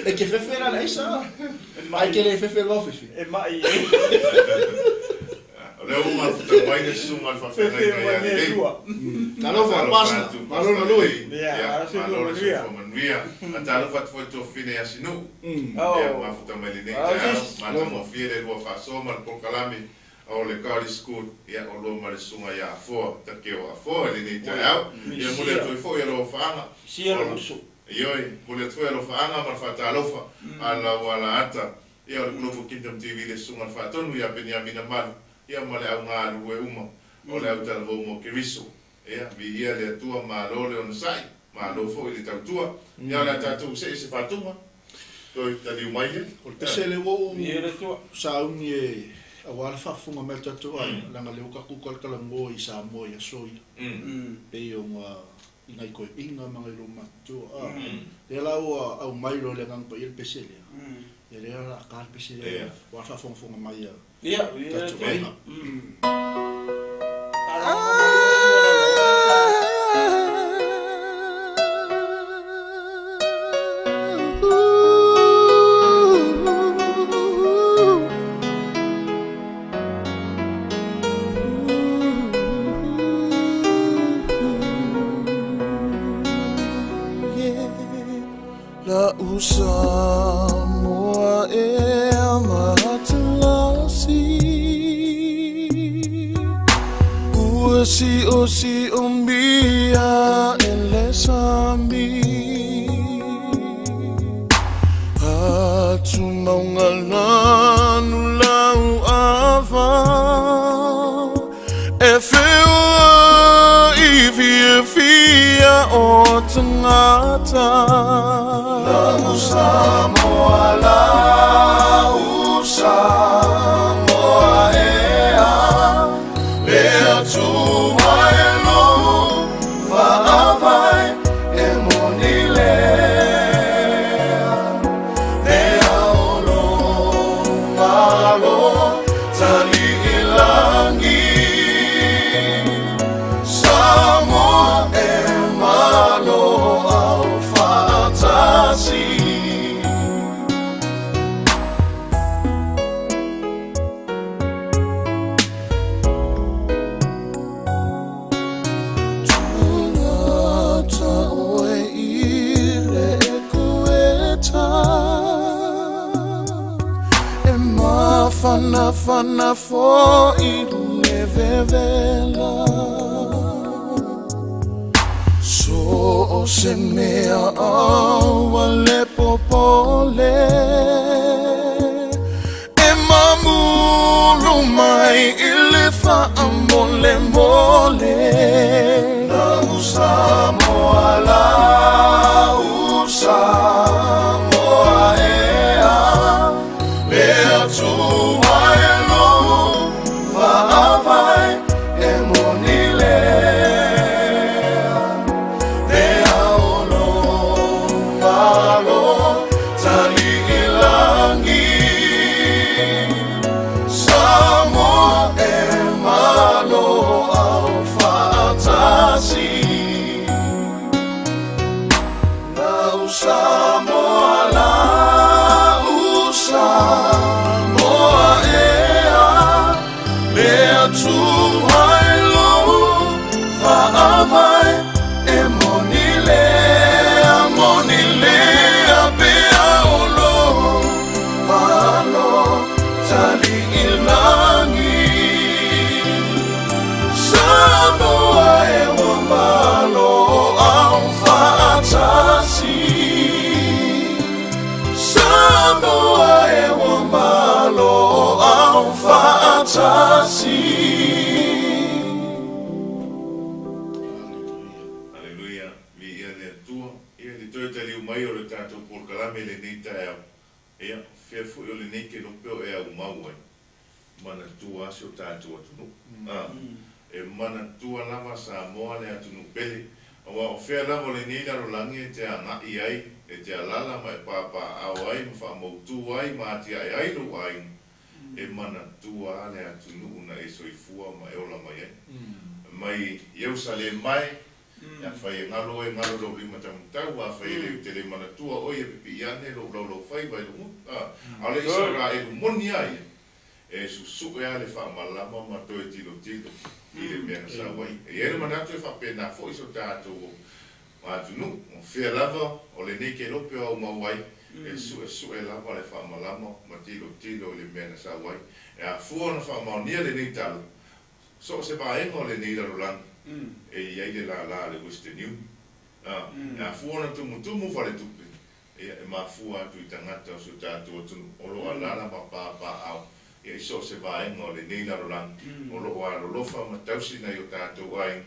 E ke fefe la le aisa a. Ai ke le fefe le vao fefe. E mai ai. O lea ua mafuta mai le susuga a le Fefe faafeagaiga ma ia mea Lelei. lua. Talofa Pastor, malo le galue. Ia, Ia, malo le soifua manuia. Talofa atu foi i tuafafine ia Sinuu. Ia, mafuta mai lenei taeao, matagofie le lua faasoa ma le polokalame o le God is Good, ia, o lua ma le susuga ia Afoa, Takeo Afoa i lenei taeao. Ia, momoli atu ai foi alofaaga. Sia le uso. Ioe, momoli atu foi alofaaga ma le faatalofa a lau alaata, ia, o le Global Kingdom TV le susuga i le Faatonu ia Peniamina Malu, ia, ma le au galulue uma o le au talavou mo Keriso. Ia, viia le Atua, malo le onosai, malo foi le tautua. Ia, o le a tatou see i se faatuga, toe taliu mai lea. O le pese lea ua ou Viia le Atua. sauni e aua le faafofoga mai a le tatou aiga, leaga o lea ua tatou talatalanoa i Samoa i aso ia, pei ona i nai toeaiina ma nai loomatutua. A, lea la ua aumai loa e le Agaga Paia le pese lea, ia lea o le a ta le pese lea aua le faafogafoga mai a Ia, viia le tatou Atua. aiga. La'u Samoa e matalasi Ua siosiomia e le sami Atumauga lanu lau ava E feoai fiafia o tagata Lau Samoa, lau Samoa e. Mafana fo'i le vevela So o se mea aua le popole E mamulu mai i le faamolemole Lau Samoa, lau Samoa ea Le Atua e lou faavae e moni lea Le ao malo taliilagi Samoa e malo au faatasi Lau Samoa, lau Samoa ea Le Atua e lou faavae e moni lea, moni lea pea o lou malo taliilagi Samoa e ua malo au faatasi Samoa e ua malo au faatasi. Aleluia, viia le Atua, ia le toe taliu mai o le tatou polokalame i lenei taeao. Ia, fea foi o lenei kelope o e aumau ai, manatua lava si o tatou atunuu. A, e manatua lava Samoa le atunuu pele, aua o fea lava o lenei lalolagi e te agai ai, e te alaala ma e papaaao ai ma faamautu ai ma atiae ai lou aiga, e manatua lava le atunuu na e soifua ma e ola mai ai. Mai Ierusalema e, afai e galo oe, galo lou lima taumatau, afai e le te le manatua oe ia pipii ane lou laulaufaiva i lou gutu, a, a o le Isaraelu moni lava ia, e susu'e lava le faamalama ma toe tilotilo i le mea na sau ai. E i ai le manatu e faapena foi so tatou atunuu, o fea lava o lenei kelope o aumau ai, e su'esu'e lava le faamalama ma tilotilo i le mea na sau ai. E afua ona faamaonia lenei tala, so o se vaega o lenei lalolagi e i ai le lālā a le Western Union. A, e afua ona tumutumu faletupe, ia, e mafua atu i tagata o si o tatou atunuu o lo o alaala ma papaaao ia i so o se vaega o lenei lalolagi o lo o alolofa ma tausi nai o tatou aiga,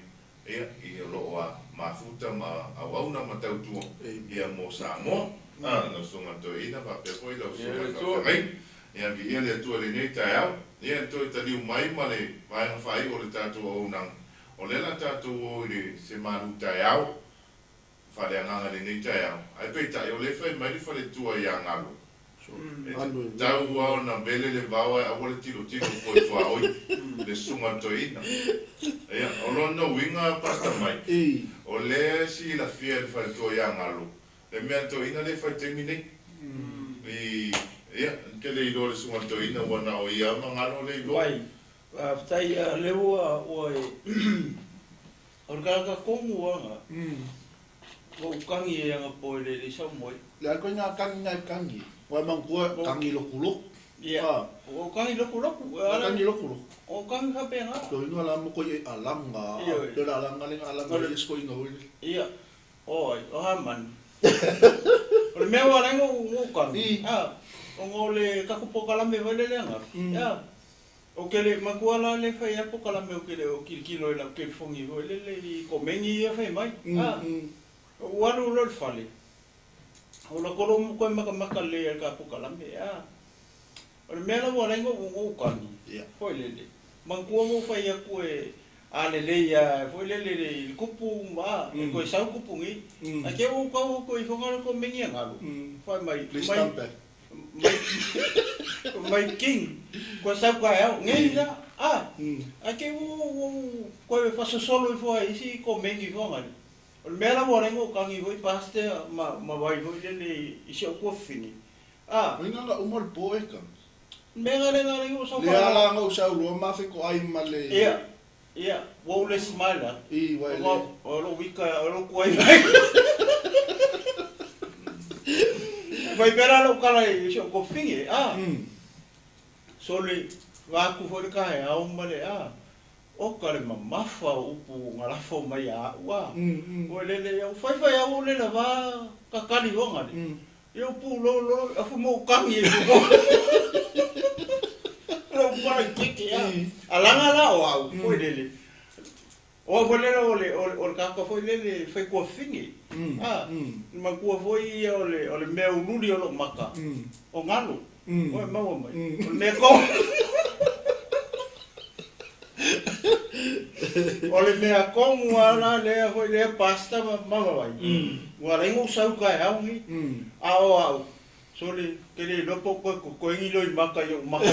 ia, i o lo o a mafuta ma auauna ma tautua ia mo Samoa. A, lau Susuga Toeaina faapea foi lau Susuga i le Faafeagaiga. Ia, viia le Atua i lenei taeao. Ia, e toe taliu mai ma le vaega faaiu o le tatou auaunaga. O lea la tatou o i le se malu taeao, faaleagaga i lenei taeao. Ae peitai, o lea e fai mai le faletua ia Galo, e tatau lava ona vele le vao ae aua le tilotilo fua i tuaoi le susuga a le toeaina. Ia, o lona uiga Pastor Mike, o lea e silafia e le faletua ia Galo le mea a le toeaina lea e fai i le taimi nei. I, ia, ke le iloa le susuga a le toeaina ua na o ia ma Galo lea e iloa. Wai, faafetai a lea ua ua e o le kalaka komu anga. Ua ou kagi e anga po e le le sau moe. Le a koe ngā kangi ngai kangi. Wai mangkua kangi loku loku. Ia. Ua ou kangi loku loku. Ua kangi loku loku. O kangi faapena. Ko ingoa la mo koi e alanga. Ioe. Le la alanga le alanga le sko inga oi. Ia. Oi, o Haman. O le mea ua ala ai ona ou kangi, a, ona o le tatou polokalame foi lele anga. A, ou te le matua la le fai a polokalame ou te le o tilotilo i lau telefoni foi lele i komeni ia fai mai. A, ou alu loa i le fale, o la kolo mo koe makamaka lelei ai i le ta polokalame. A, o le mea la ua ala ai ona ou kangi, foi lele, manatua na ou fai atu e A lelei a foi lele i le kupu ma e toe sau kupu nei. Ae te ua ou tau atu i foga le komeni a galu. Fai mai, Please mai, come back. mai, mai king, koe sau taeao, nei la, a, ae te ua ou toe fasosolo ifo ai i isi komeni foga le. O le mea la ua ala ai ona ou tagi foi pastor ma, ma vai foi lele i si ou tuafafine, a. Oi nganga uma le po e ka. Mea nga le nga le o sau Le ala nga u sau lua ma fe ko ai ma le. Ia, ia, ua ou le smile la. I wai le. O lo wika, o lo kuai mai. Fai pea la lou kala i si ou kofinge, a. Sole, Vaeatu foi le taeao ma le a, oka le mamafa o upu na lafo mai ia a'u a. Ua lele ia, ua faifai au o le lava kakali oga le. Ia u pulolo afu mo u kagi e mo. Lou palaikeke a. Alaga la o au foi lele. O au foi lele o le o le tagata foi lele fai tuafafine. A, le matua foi ia o le o le mea ululi o lou maka o galo. Ua e maua mai. O le mea tonu. O le mea tonu lava la lea foi lea Pastor ma Mavavai, ua ala ai ona ou sau taeao nei. A o au, sole, ke le iloa po o toe totoe ni loimata i ou maka.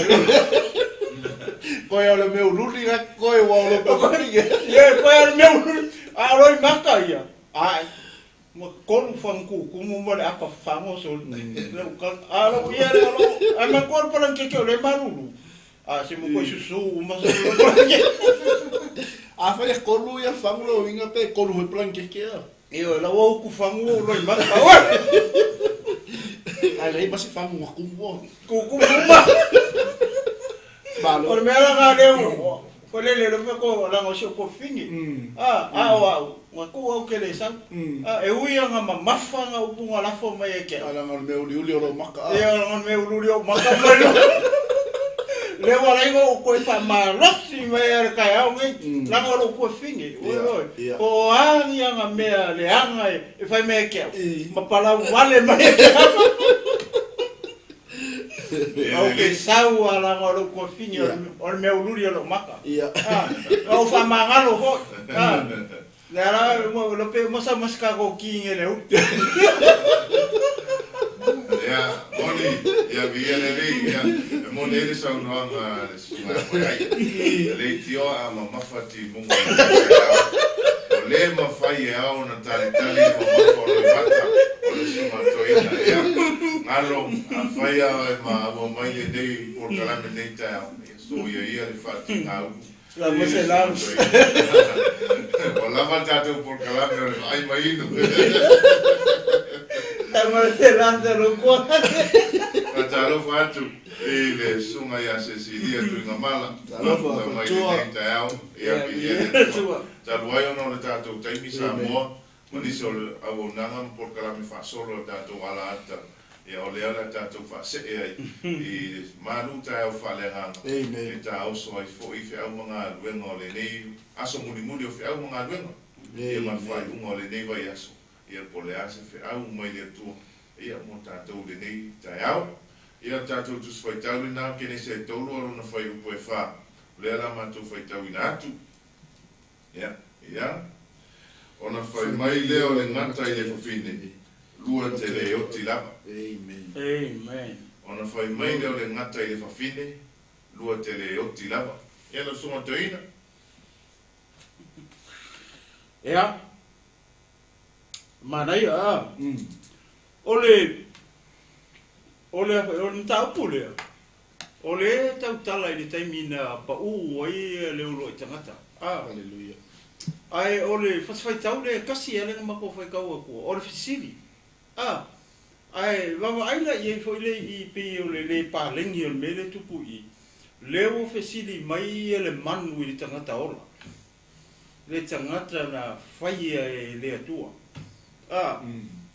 Koe o le mea ululi la koe ua o lou tuafafine. Ia, koe o le mea ululi, a o loimata ia, ae, Ua tolu fagu tutumu ma le apa fafago sole. Lou kala, a lou ia lea o lou, ae matua le palanikeke o lea e malulu. A se matua susu uma sole lou palanikeke. Afai e tolu ia fagu lou uiga pe tolu foi palanikeke a. Ioe, lau au ku fagu ou loi maka oe. Ae leai ma se fagu na tumu a. Tutumu uma. Malo. O le mea la na lea ua foi lele le mea ko langa o si ou tuafafine. A, a o au, na tuu au ke le sau. A, e ui a na mamafa na upu na lafo mai e ke au. A langa o le mea uliuli o lou maka a. Ia, langa o le mea uliuli o ou maka mai lo. Lea ua ala ai ona ou toe faamalosi mai a le taeao nei, langa o lou tuafafine. Oi, oi. Po o a ni ana mea leaga e fai mai e ke au, ma palau vale mai e ke au. Au ke sau a langa o lou tuafafine o le mea ululi o lou maka. A, ua ou faamagalo foi. A, lea la ua lope uma sau ma se tatou ki i le ulu. Ia, moni, ia viia le Alii, ia, e moni ai le saunoaga a le susuga ia Moeai. E leitioa a mamafa timuga o le taeao. O le mafai e ao ona talitali le mamafa o Loimata o le susuga toeaina. Ia, galo, afai a e maua mai lenei polokalame lenei taeao, ia soia ia le faatigaupu i le susuga toeaina. Ua lava le tatou polokalame o le vaai mai inu. Faatalofa atu i le susuga ia Cecilia Tuigamala, Talofa, mai faletua. lenei taeao, ia viia le Atua. Talu ai ona o le tatou taimi Samoa, ma nisi o le auaunaga ma polokalame faasolo a le tatou ala ata, ia o lea o le a tatou faasee ai i le malu taeao faaleagaga, Amen. e taoso ai foi feau ma galuega o lenei aso mulimuli o feau ma galuega, ia ma le Amen. faaiuga o lenei vaiaso, ia po o le a se feau mai le Atua, ia mo tatou i lenei taeao. Ia le tatou Tusi Faitau lena, Kenese e tolu a lona fuaiupu e fa, o lea la matou faitauina atu. Ia, ia. Ona fai mai lea o le gata i le fafine, Lua te le oti lava. Amen. Amen. Ona fai mai lea o le gata i le fafine, Lua te le oti lava. Ia lau susuga toeaina. Ia, manaia a. O le, o le, o le mataupu lea, o lea e tautala i le taimi na pau ai le uluai tagata. A. Hallelujah. Ae o le fasifaitau lea e tasi lava lea na matou faitau atua, o le fesili. A. Ae vaavaai la i ai foi lea i i pei o le le paleni o le mea lea e tupu i i, lea ua fesili mai le manu i le tagata ola. le tagata na faia e le Atua. A,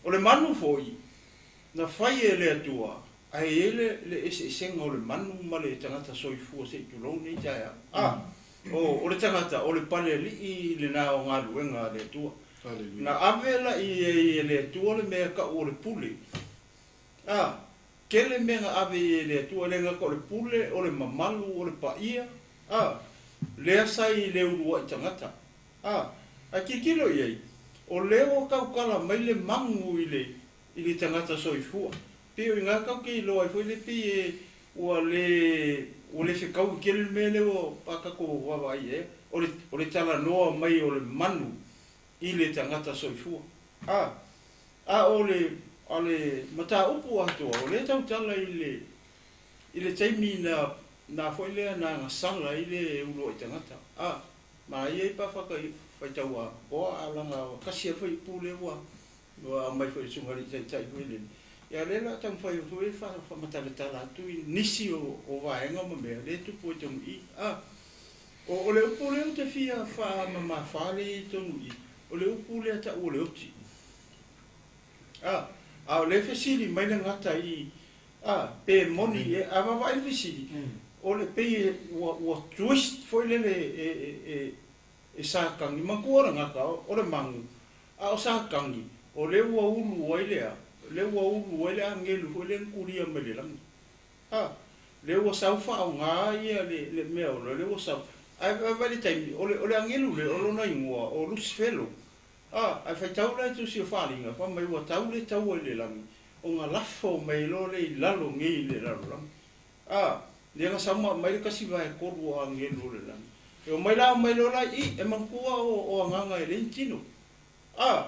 o le manu foi, na fai e le Atua, ae i ai le, le eseesega o le manu ma le tagata soifua se i tulou nei taeao. A, o, o le tagata, o le pale alii lena o galuega a le Atua. Hallelujah. Na ave la i ai e le Atua le mea tau o le pule. A, tele mea na ave i ai e le Atua, e le gata o le pule, o le mamalu, o le paia, A, lea sa i le uluai tagata. A, ae tilotilo i ai, o lea ua tautala mai le magu i le, i le tagata soifua. Pei o i ina tatou te iloa ai foi le pei e, ua le, ua le fetaui tele le mea lea ua a tatou vaavaai i ai, o le, o le talanoa mai o le manu i le tagata soifua. A, a o le, a le mataupu atoa, o lea e tautala i le, I le taimi na, na foi lea na agasala ai le uluai tagata, a, ma ia i pa whaka i whaitau a koa, a langa o kasi a whai pū le ua, ua aumai foi le susuga alii taitai foi le, Ia lea la taumafai foi e faamatalatala atu i nisi o vaega ma mea lea e tupu ai tonu i i. O le upu lea ou te fia faamamafa lea i tonu i i, o le upu lea tau o le oti. A o lea e fesili mai le gata i i, pe moni ea, a vaavaai le fesili, o le pei ua twist foi lele e Satani, manatua o le gata o le magu, a o Satani, o lea ua ulu ai le a, lea ua ulu ai le agelu foi lea na tulia mai le lagi. A, lea ua sau faaaoga ia le mea o lea ua sau. Ae vaai le taimi, o le agelu lea, o lona igoa, o Lusifelo. A, ae faitau la i tusi o Faaaliga, fai mai ua tau le taua i le lagi, ona lafo mai loa lea i lalo nei i le lalolagi. A, lea na sau ma aumai le tasi vae tolu o agelu o le lagi. E omai la aumai loa la i i, e manatua o agaga e leai ni tino. A,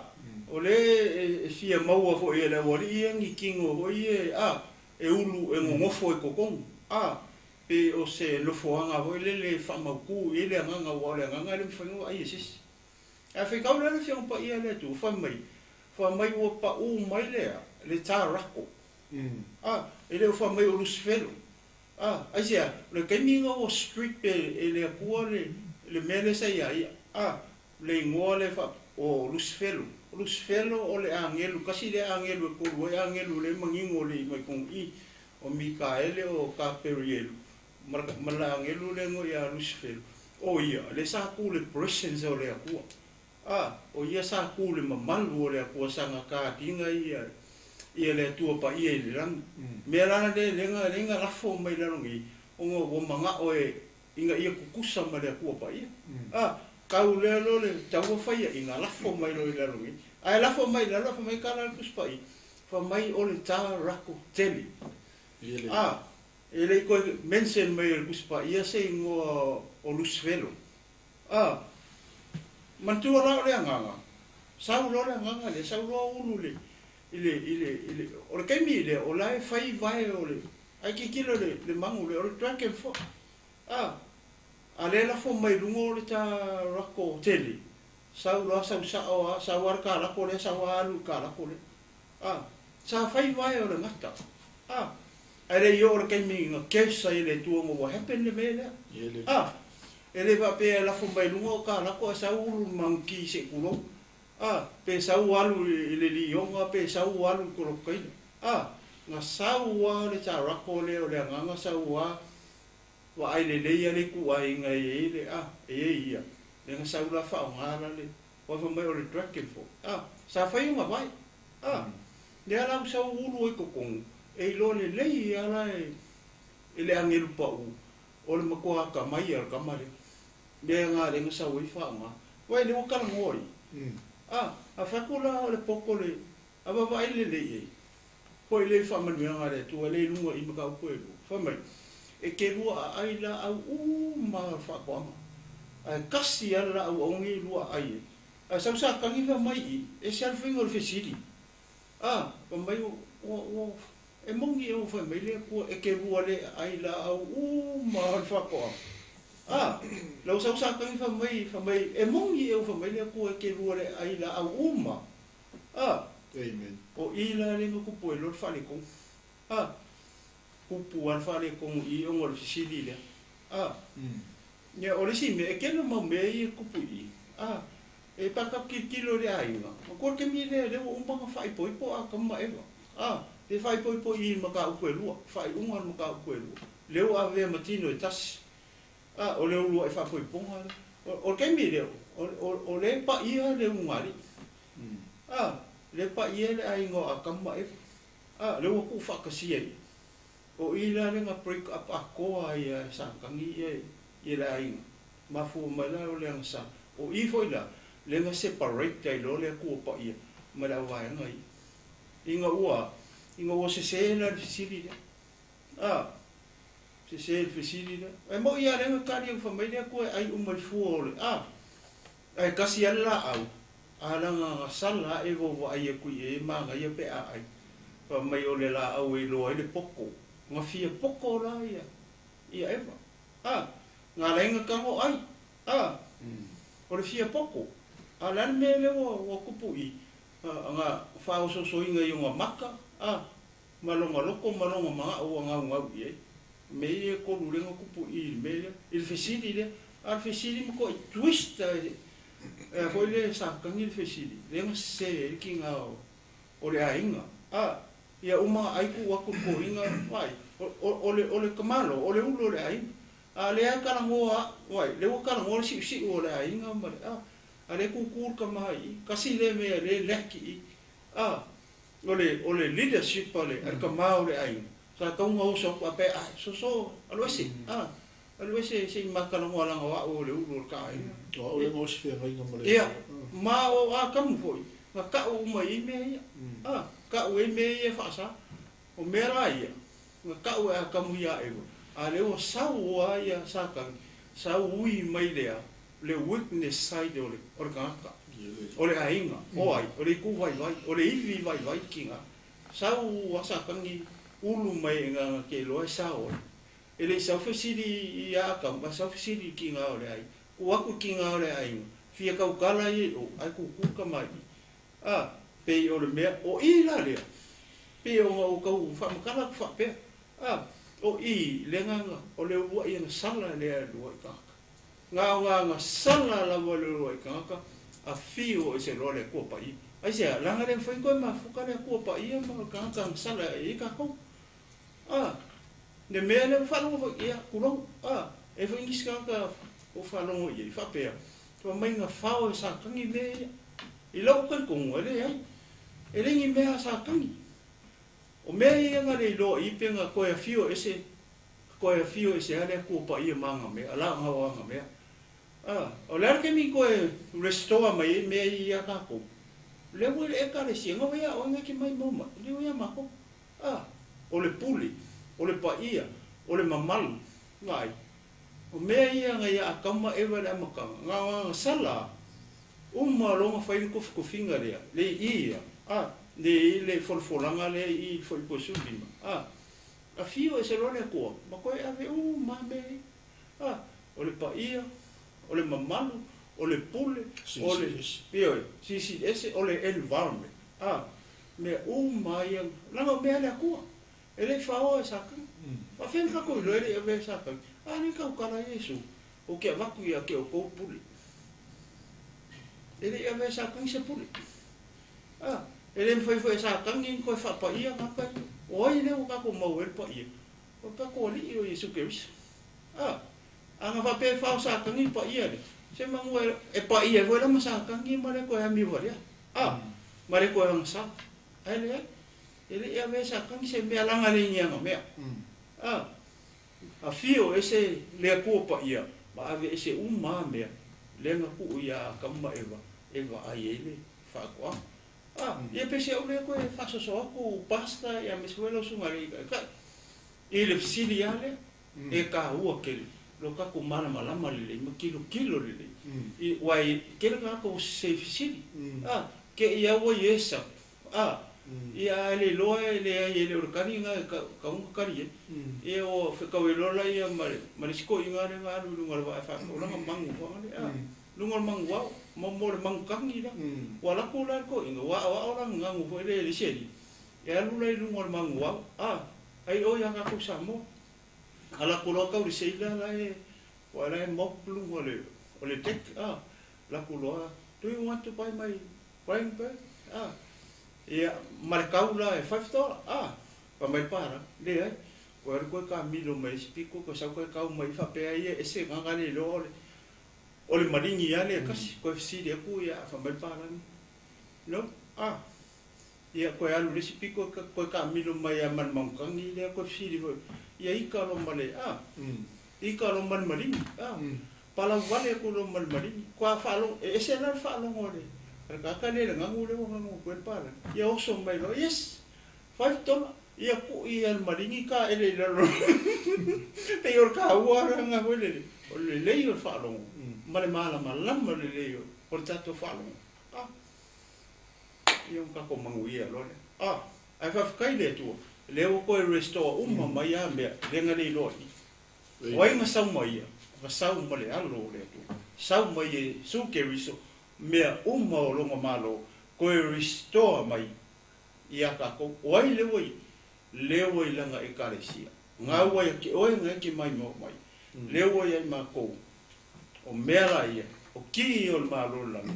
o lea e fia maua foi e le aualii ia ni tino foi ia, a, e ulu e nonofo i totonu. A, pe o se nofoaga foi lele e faamautu i ai le agaga, aua o le agaga e le mafai ona vaai e se isi. Ae faitau lea le Afioga Paia a le Atua, fai mai, fai mai ua paū mai le a, le tarako. A, e le o fai mai o Lusifelo. A, aisea, o le taimi ina ua strip e le Atua le mea lea sa ia ia. A, le igoa lea fa, o Lusifelo. O Lusifelo o le agelu, kasi lea agelu e tolu ai agelu lea e manino le mai tonu i, o Mikaele, o Kaperielu, ma le agelu lea ngo ia Lusifelo. O ia, le sa ku le presence o le Atua. A, o ia sa ku le mamalu o le Atua sa ngaka tinga ia ia le Atua paia i le lagi. Mea la le lenga lafo mai lalo nei, ona ua mangao e ina ia kukusa ma le Atua paia. A, kau lea lo le taua faia ina lafo mai lo i lalo nei. Ae lafo mai lalo, fa mai kala le tusi paia. Fa mai o le tarako tele. A, e le koe mention mai le tusi paia se ingoa o Lusifelo. A, manatua la o le agaga, sau loa le agaga lea, sau loa ulu le, i le, i le, i le, o le taimi lea, o la e fai vae o le, ai tilotilo le magu lea, o le dragon foi. A, a le lafo mai luga o le tarako tele, sau loa sau sao a, sau a le kalako lea, sau a alu i le kalako lea. A, sa fai vae o le gata. A, ae le i oo le taimi na curse ai le Atua ona ua happen le mea lea. A, e le faapea e lafo mai luga o kalako ae sau ulu i le maguki se i tulou. A, pe sau alu i le lioga, pe sau alu i kolokaina. A, na sau a le tarako lea o le agaga sau a vaai lelei a le ituaiga e i ai le a, e i ai ia. Lea na sau la faaaoga la le, ua fai mai o le dragon foi. A, sa fai ona vae. A, lea la ua sau ulu ai totonu, e iloa lelei a la e le agelu pau, o le matua atamai a le tama lea. Mea na lea na sau ai faaaoga. Uai lea ua talanoa i. A, a fai atu la o le poto le, a vaavaai lelei ai. Foi lea i faamanuiaga a le Atua lea i luga i mataupu e lua. Fai mai, e te lua aai laau uma o le faatoaga. Ae kasi lava le laau aua nei lua aai ai. Ae sau Satani fai mai i, e se alu faiga o le fesili. A, fai mai ua, e moni ea ua fai mai le Atua e te lua le aai laau uma o le faatoaga. A, lau sau Satani fai mai, fai mai, e moni ea ua fai mai le Atua e te lua le aai laau uma. A, Amen. O i la le na tupu ai loa le faaletonu. A, tupu lava le faaletonu i i ona o le fesili lea. A, ia o le isi mea, e tele mau mea ia e tupu i i. A, e paka tilotilo i le aiga, matua le taimi lea lea ua uma ona faaipoipo Atamu ma Eva. A, pe faaipoipo i i i mataupu e lua, faaiuga o le mataupu e lua. Lea ua avea ma tino e tasi. A, o le uluai faapoipoga lea. O le taimi lea, o lea e paia le ulugalii. A, lea e paia le aiga o Atamu ma Eva. A, lea ua tuufaatasia i i. O i la lea na break up atoa ai e Satani ia le aiga. Mafua mai la o le agasā. O i foi la, lea na separate ai loa le Atua Paia ma le auvaega ia. Ina ua sesē la le fesili lea. A, sesē le fesili lea. E moi lava lea na tali au fai mai le Atua e ai uma i fua o le a. Ae kasi lava le laau, a laga gasala ae ua vaai atu i ai e manaia pe a ai. Fai mai o le laau e iloa ai le poto. Na fia poto la ia Eva. A, na ala ai na tago ai. A, o le fia poto. A o le a le mea lea ua tupu i i, na faaosoosoina i ona maka. A, Ma lona loto ma lona manao ua gaugau i ai mea ia e tolu lea na tupu i i le mea lea, i le fesili lea. A o le fesili matuai twist e a foi lea sa tagi le fesili, lea na sese ai le tiga o le aiga. A, ia uma ona ai tuu atu i le toeaina, vaai, o le, o le tamaloa, o le ulu o le aiga. A o lea e talanoa au, vaai, lea ua talanoa le siusiu o le aiga ma le, a, a o lea e tutu le tama i i. Tasi lea mea lea e lack i i. A, o le, o le leadership a le, a le tama o le aiga, sa tatau ona oso atu faapea, Ae, soso, alu ese, a, alu ese se i ma talanoa leaga o au o le ulu o le ta aiga. O au lea na osi feagaiga ma le. Ia, ma o Atamu foi, na tau uma i ai mea ia, a, tau ai mea ia e faasa. O mea la ia, na tau e Atamu ia Eva, a o lea ua sau lava ia Satani, sau ui mai le a, le weakness side o le, o le tagata, o le aiga, o ai, o le itu vaivai, o le ivi vaivai tina. Sau a Satani ulu mai e na te iloa e sao ai. E le i sau fesili ia Atamu, ae sau fesili i le tina o le aiga. Tuu atu i le tina o le aiga, fia tautala ia i o, ae tutu le tamalii. A, pei o le mea, o i la lea, pei ona ou tau faamatala atu faapea, a, o i le agaga o le uluai agasala lea e uluai tagata. Na o na agasala lava le uluai tagata, afio ese loa le Atua Paia. Aisea? Leaga le mafai ona toe mafuta le Atua Paia ma le tagata agasala e i ai tatou. A, le mea lea ua faalogo foi, ia, tulou, a, e foi nisi tagata ua faalogo i ai, faapea, fai mai na fao e Satani mea ia. I lou talitonuga, e leai. E le ni mea a Satani. O mea ia na le iloa i pe na toe afio ese, toe afio ese lava le Atua Paia ma ana mea, la ona o ana mea. A, o le a le taimi toe restore mai ai mea ia ia tatou? Lea ua i le Ekalesia, na ua ia oe na te maimau mai, lea ua ia matou. A, o le pule, o le paia, o le mamalu, vaai, o mea ia na ia Atamu ma Eva i le amataga, na o ana sala uma loa na fai le tofitofiga lea, le i ia, a, le i le folafolaga lea i i le fuaiupu e 15, a, afio ese loa le Atua, ma toe ave uma lava mea ia, a, o le paia, o le mamalu, o le pule, o le, ioe, silisili ese, o le environment, a, Mea uma ia, leaga o mea a le Atua, e le i faoa e Satani. Faafefea ona tatou iloa e le i avea e Satani? A lea e tautala ai Iesu, Ou te avatu ia te outou pule. E le i avea e Satani se pule. A, e le mafai foi e Satani ona toe faapaia tagata ia. O ai lea ua tatou maua ai le paia? O le tatou Alii o Iesu Keriso. A, a na faapea e fao Satani le paia lea, semanu e paia ai foi la ma Satani ma le toe amio valea. A, ma le toe agasala. Ae leai, e le i avea e Satani se mea laga le ini ana mea. A, afio ese le Atua Paia ma ave ese uma a mea lea na tuu ia Atamu ma Eva e vaai ai le faatoaga. A, ia pe se au lea toe faasoso atu Pastor ia aemaise foi lau susuga i le Taitai i le fesili a lea. E taua tele lo tatou malamalama lelei ma tilotilo lelei i aua e tele tagata ua sese i fesili a ke i a ua iesa a ia ae le iloa e leai e le o le kali na e tatau ona kali ai ia ua fetau ai loa laia ma le ma le isi toeaina lea na alu i luga o le vaa e faataulaga manu fana lea a luga o le manu ao mo mo le manu kagi la ua alu atu la le toeaina ua aoao lana nanu foi lea i le isi alii e alu la i luga o le manu ao a ai oe ia tatou Samoa Ala atu loa tau le seila la e ua la e mop luga o le o le deck a ala atu loa do you want to buy my flying bird a ia ma le tau la e $5 a fai mai le palagi leai koe alu koe kamilo mai isi piko koe sau koe kau mai faapea ia ese agaga le iloa o le o le maligi a lea kasi koe fesili atu ia fai mai le palagi no a Ia, koe alu i le isi piko, koe taamilo mai lava ma le maukagi lea, koe fesili foi, ia ika loa ma le, a, ika loa ma le maligi, a, palau vale atu loa ma le maligi. Koa faalogo, e ese la le faalogo a le, a le tagata lea i le gagu lea ua gagu atu ai le palagi. Ia oso mai loa, yes, $5. Ia kui ia le maligi taele i lalo. Pei o le taua lena foi lele, o le lelei o le faalogo ma le malamalama lelei o le tatou faalogo. A. Ia ua tatou manuia loa lea. Ah, ae faafetai i le Atua, lea ua toe restore uma mai a mea lea na le iloa i i. O ai na sau mai ia? Na sau ma le Alo o le Atua. Sau mai Iesu Keriso, mea uma o lona Malo, toe restore mai ia tatou. O ai lea ua i? Lea ua i lana Ekalesia. Ga ua ia te oe ga e te maimoa mai. Lea ua iai makou, o mea la ia, o ki'i ia o le Malo o le lagi,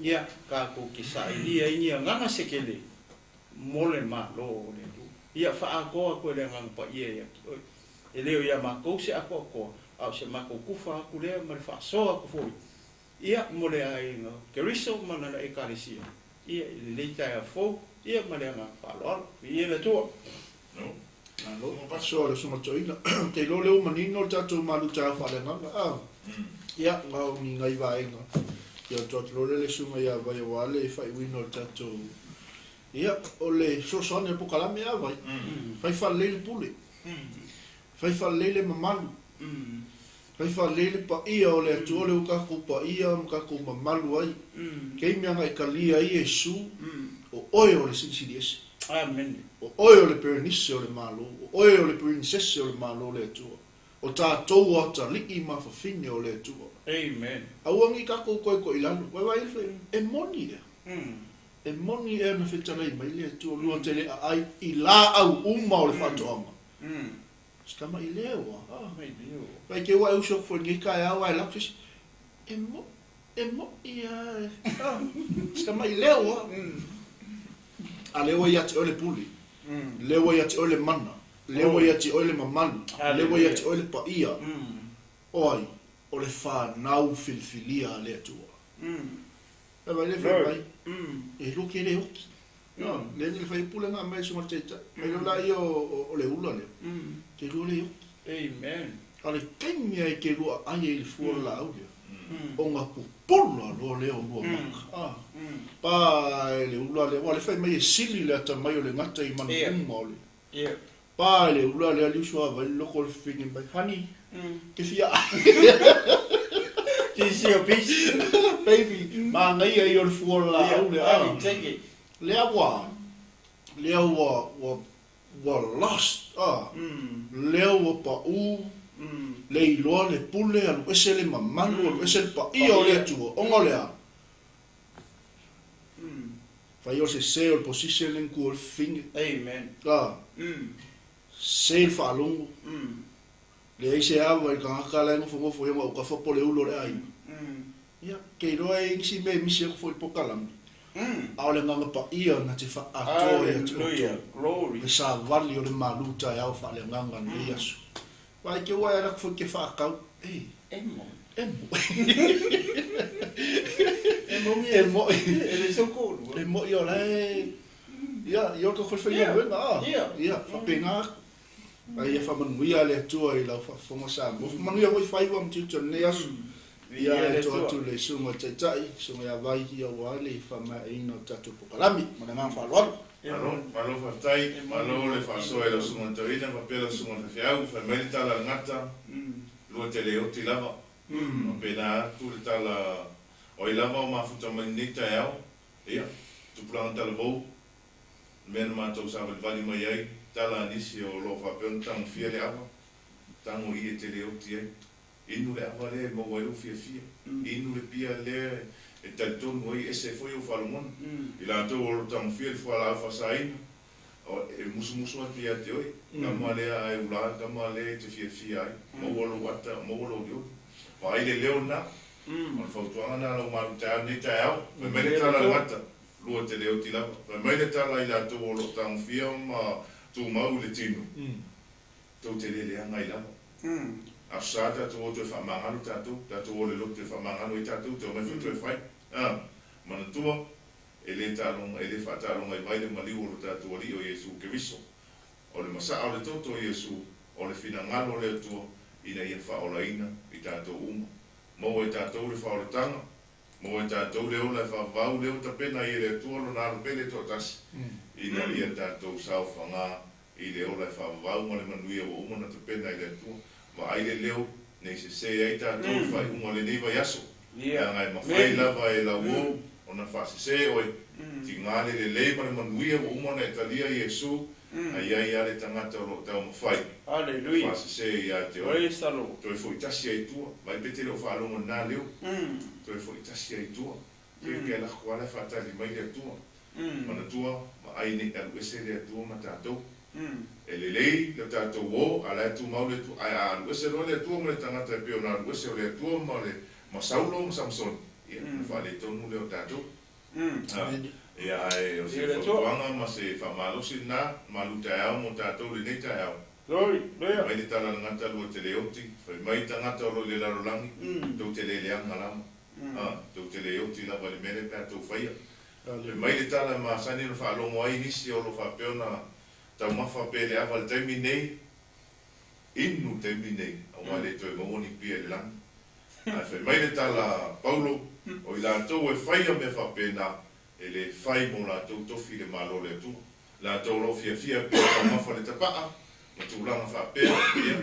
ia, tatou te sailia ai ni agaga sekele mo le Malo o le Atua. Ia, faaatoa atu e le Agaga Paia ia te oe. E le o ia matou se atoatoa, a o se matou tufa atu lea ma le faasoa atu foi, ia, mo le aiga o Keriso ma lana Ekalesia, ia, i lenei taeao fou, ia, ma le agaga faaaloalo. Viia le Atua. Malo. Soa le usuga toeaina. Ou te iloa o lea ua manino le tatou malu taeao faaleagaga. A. Ia, na o ni nai vaega. Ia, ona tuu atu loa lea i le susuga ia Vai aua le faaiuina o le tatou. Ia, o le fesoasoani o le polokalame a Vai. Fai faalelei le pule. Fai faalelei le mamalu. Fai faalelei le paia o le Atua lea ua tatou paia ma tatou mamalu ai. Taimi ana e talia ai Iesu, o oe o le Silisili Ese. Amene. O oe o le Perenise o le Malo, o oe o le Perinsese o le Malo o le Atua. O tatou o atalii ma fafine o le Atua. Amen. Aua nei tatou toe koe i lalo. Vaivai le fai, e moni ea? E moni ea na fetalai mai le Atua lua te le aai i laau uma o le faatoaga? Se tama i leo a. Vai te ua e uso atu foi i lenei taeao ae lako se isi, e mo, e moʻi a, a, se tama i leo a. A lea ua ia te oe le pule, lea ua ia te oe le mana, lea ua ia te oe le mamalu, lea ua ia te oe le paia, o ai? O le fanau filifilia a le Atua. Vai vai le fai mai, e lua ke le oki. No, le ni le fai pule nga mai sunga le taitai. Mai lo la ia o le ula lea. Ke lua le oki. Amen. A le taimi ai ke lua ai ai le fua o le laau lea. Ona pupula loa lea o lua maka. Ah. Pa e le ula lea. Ua le fai mai e sili le atamai o le gata i manu uma o le. Pa e le ula lea liusu a vai le loko o le fafine mai. Honey, ke fia ai. This is your piece. Baby, manaia ia o le fua o le laau lea. Yeah, honey, take it. Lea ua, lea ua, ua, ua lost, ah. Lea ua pau, le iloa le pule, alu ese le mamalu, alu ese le paia o le Atua, ona o le a? Fai o se se o le position le na tu ai le fafine. Amen. Ah. Se le faalogo. Leai se ava i le tagata la e nofonofo i ona autafa po o le ulu o le aiga. Ia, ke iloa e i ai nisi mea e misi atu foi i le polokalame, a o le agaga paia na te faaatoa ia te outou le savali o le malu taeao faaleagaga i lenei aso. Vaai ke ua e ala atu foi ke faatau, e, Emo. emo. Emo E mo'i. E le so koʻu. E mo'i o la e, ia, ia o le tatou faigaluega, a? Ia, faapena atu. A ia faamanuia le Atua i lau faafofoga Samoa. Faamanuia foi faiva ma tiute o lenei aso. Ia e atoa atu le susuga i le Taitai, susuga ia Vai, ia aua le faamaeaina o le tatou polokalame. Ma le agaga faaaloalo. Malo, malo faafetai, malo le faasoa i lau susuga i le Toeaina faapea lau susuga i le Faifeau, fai mai le tala a le gata, lua te le oti lava. Faapena atu le tala, o ai lava o mafuta mai lenei taeao, ia, tupulaga talavou, Le mea na matou savalivali mai ai, tala a nisi o lo o faapea ona tagofia le ava, tago i e te le oti ai. Inu le ava lea e maua ai lou fiafia. Inu le pia lea e talitonu ai e ese foi ou faalogona. I latou o lo o tagofia le fualaau faasaina, e musumusu atu ia te oe, tama lea a e ula ai, tama lea e te fiafia ai, maua lou ata, maua lou olioli. Vaai le leo lena, o le fautuaga lena a lau malu taeao lenei taeao, fai mai le tala a le gata. Lua te le oti lava. Fai mai le tala i latou o lo o tagofia ma tumau i le tino, tou te le leaga ai lava. Aso Sa tatou o toe faamagalo tatou, tatou o le lotu e faamagalo ai tatou, te omai foi toe fai. A! Manatua, e le taaloga, e le faataaloga i vai le maliu o lo tatou Alii o Iesu Keriso. O le masaa o le toto o Iesu, o le finagalo o le Atua ina ia faaolaina i tatou uma. Maua e tatou le faaolataga, Maua e tatou le ola e faavavau lea ua tapena ai e le Atua Lona Alo Pele toatasi, ina ia tatou saofaga i le ola e faavavau ma le manuia ua uma ona tapena e le Atua. Vaai le leo, ne i sese ai tatou i le faaiuga o lenei vaiaso, leaga e mafai lava e lauo ona faasese oe, tiga le lelei ma le manuia ua uma ona e talia Iesu, a i ai lava le tagata o lo o taumafai e faasese ia te oe. Toe foi tasi ai i tua, vai pe te le o faalogo i lena leo, toe foi tasi ai i tua, ke ke lako lava la e faatali mai le Atua. Manatua, vaai ne i alu ese le Atua ma tatou. E lelei le tatou o, a o la e tumau le Atua. Ae a alu ese loa le Atua ma le tagata e pei ona alu ese o le Atua ma le ma Saulo ma Samusoni, ia, ona faaletonu lea o tatou. Ia, ae o se fautuaga ma se faamalosi lena, malu taeao mo tatou i lenei taeao. Fai mai le tala a le gata lua te le oti, fai mai tagata o lo o i le lalolagi, tou te le leaga lava. Tou te le oti lava i le mea lea pe a tou faia. Fai mai le tala e masani ona faalogo ai nisi o lo o faapea ona taumafa pea i le ava i le taimi nei, inu le taimi nei, aua e le toe maua ni pia i le lagi. Ae fai mai le tala a Paulo, O i latou e faia mea faapena, e le fai mo latou tofi le Malo o le Atua. Latou o lo o fiafia pea e taumafa le tapaa ma tulaga faapea, ia,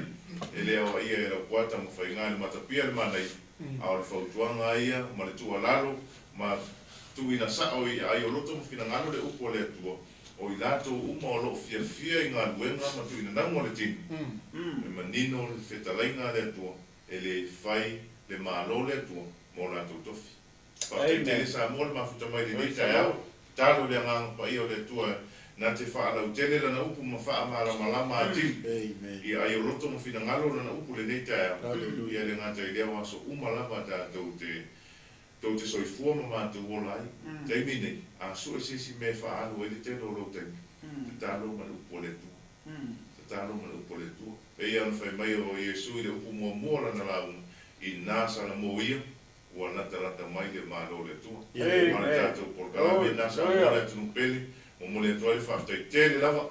e le aoaia e Laupua Tamafaiga i le matapia le manaia, a o le fautuaga lava ia ma le tuualalo ma tuuina sao i aai o loto ma finagalo le upu a le Atua, o i latou uma o lo o fiafia i galuega ma tuuina nauga o le tino, e manino le fetalaiga a le Atua, e le fai le Malo o le Atua mo latou tofi. Faafetai tele Samoa le mafuta mai lenei taeao. Tatalo i le Agaga Paia o le Atua na te faalautele Lana upu ma faamalamalama atili i aai o loto ma finagalo Lana upu lenei taeao. Ia le gata i lea o aso uma lava tatou te tou te soifua ma matou ola ai. Taimi nei, a sue se isi mea e faaalu ai le tele o lou taimi, tatalo ma le upu a le Atua. Tatalo ma le upu a le Atua. Pei ona fai mai o Iesu i le upu muamua o Lana lauga, Inā salamo ia, ua latalata mai le Malo o le Atua. Ma le tatou polokalame lena sa mua le atunuu pele, momoli atu ai le faafetai tele lava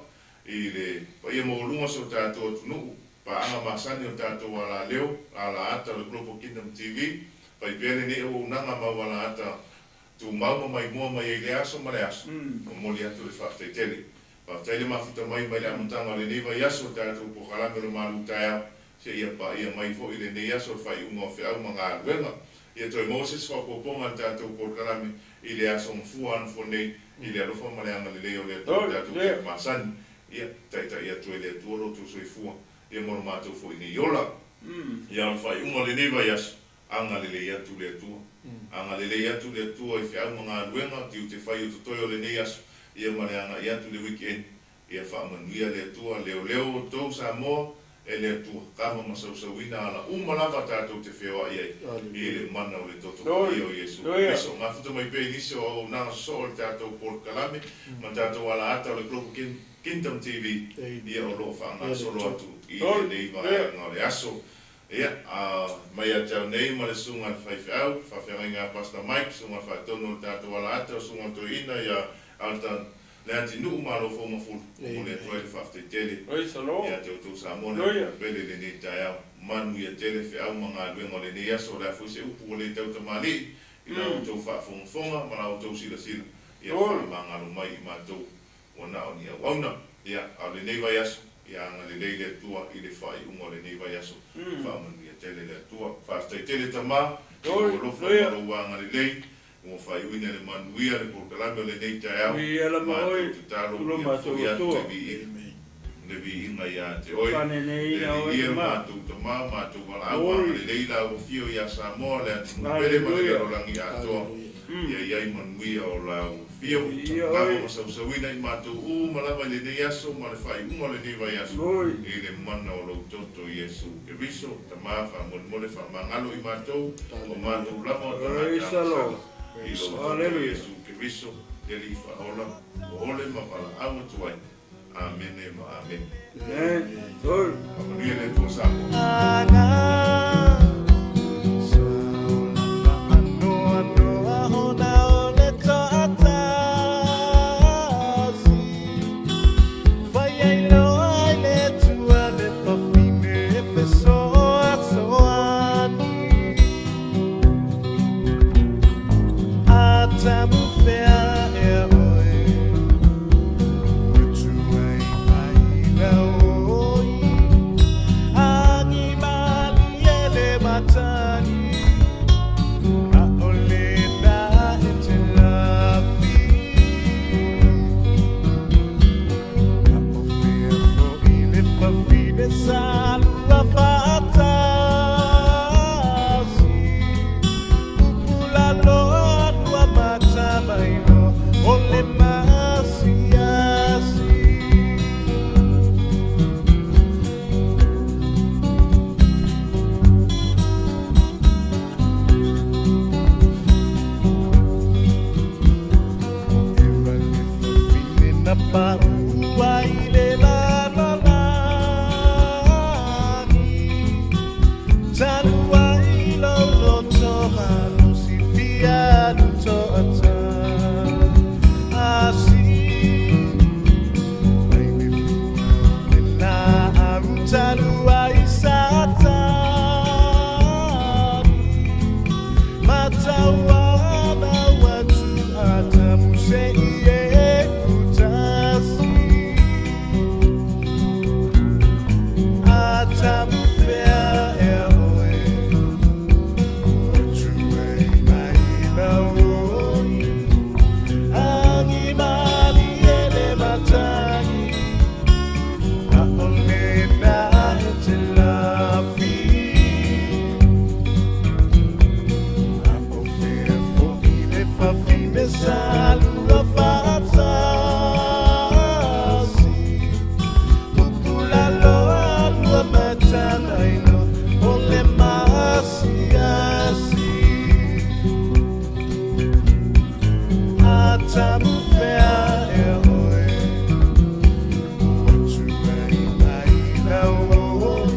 i le paia maualuga o si o tatou atunuu, paaga masani o le tatou alaleo, alaata o le Global Kingdom TV, fai pea lenei auaunaga mau alaata tumau ma maimoa mai ai i lea aso ma le aso, momoli atu le faafetai tele. Faafetai le mafuta mai mai le amataga o lenei vaiaso i tatou polokalame o le malu taeao, seia paia mai foi lenei aso le faaiuga o feau ma galuega. Ia toe maua se isi faaopoopoga i le tatou polokalame i le aso gafua anofo nei i le alofa ma le agalelei o le Atua i tatou taimi masani. Ia taitai atu e le Atua lo outou soifua ia mo lo matou foi nei ola. Ia o le faaiuga o lenei vaiaso, agalelei atu le Atua. Agalelei atu le Atua i feau ma galuega, tiute fai o totoe o lenei aso, ia ma le agai atu i le weekend. Ia faamanuia le Atua, leoleo outou Samoa e le Atua, kava ma sausauina ala uma lava tatou te feoai ai i le mana o le toto paia o Iesu Keriso. Mafuta mai pea i nisi o auaunaga sosoo o le tatou polokalame ma tatou alaata o le Global Kingdom TV ia o lo o faagasolo atu i lenei vaega o le aso. Ia, a mai ia te au nei ma le Susuga i le Faifeau, faafeagaiga a Pastor Mike, Susuga i le Faatonu o le tatou alaata, o Susuga i le Toeaina ia Alta Leatinuu Malo Foumafulu, momoli atu ai le faafetai tele ia te outou Samoa le atunuu pele i lenei taeao. Manuia tele feau ma galuega o lenei aso, o le a foi se upu ua le tautamalii i la outou faafogafoga ma la outou silasila, ia faamagalo mai i matou ua na o ni auauna. Ia, a o lenei vaiaso, ia agalelei le Atua i le faaiuga o lenei vaiaso. Faamanuia tele le Atua. Faafetai tele Tama, i lou alofa ma lou agalelei, ua faaiuina i le manuia le polokalame o lenei taeao. Matou tatalo ia foi atu le viiga, le viiga ia te Oe. Le Alii e, lo matou Tama, matou valaau, agalelei la ua fio ia Samoa, le atunuu pele ma le lalolagi atoa. Ia i ai manuia o lau afio, kava ma sausauina i matou uma lava i lenei aso ma le faaiuga o lenei vaiaso, i le mana o lou toto Iesu Keriso, Tama, faamolemole faamagalo i matou, o matou lava o tagata agasala, i lou toto Iesu Keriso, le Alii Faaola, o ole ma valaau atu ai. Amene ma Amene. Faamanuia le Atua Samoa. ai le lalolagi, talu ai lou loto malosi fia alu toatasi. Mai le fua o le laau talu ai Satani, matauana atu Atamu se'i e kutasi. Atamu fea ea oe, ua tuai mai lau oi. Agi malie le matagi, ʻaʻole naʻe te lafi. A o fea foʻi le fafine sa lua faatasi? Pupula loa lua matalaino o le maasiasi. Atamu fea ea oe, ua tuai mai lau oi.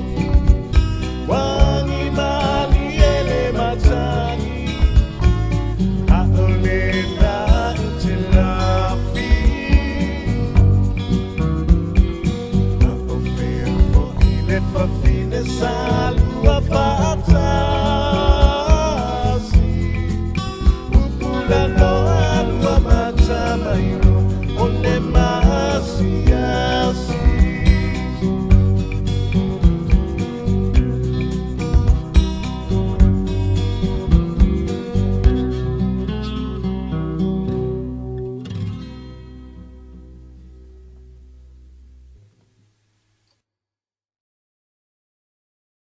Uagi malie le matagi, ʻaʻole naʻe te lafi. A o fea foʻi le fafine sa lua faatasi? Pupula loa.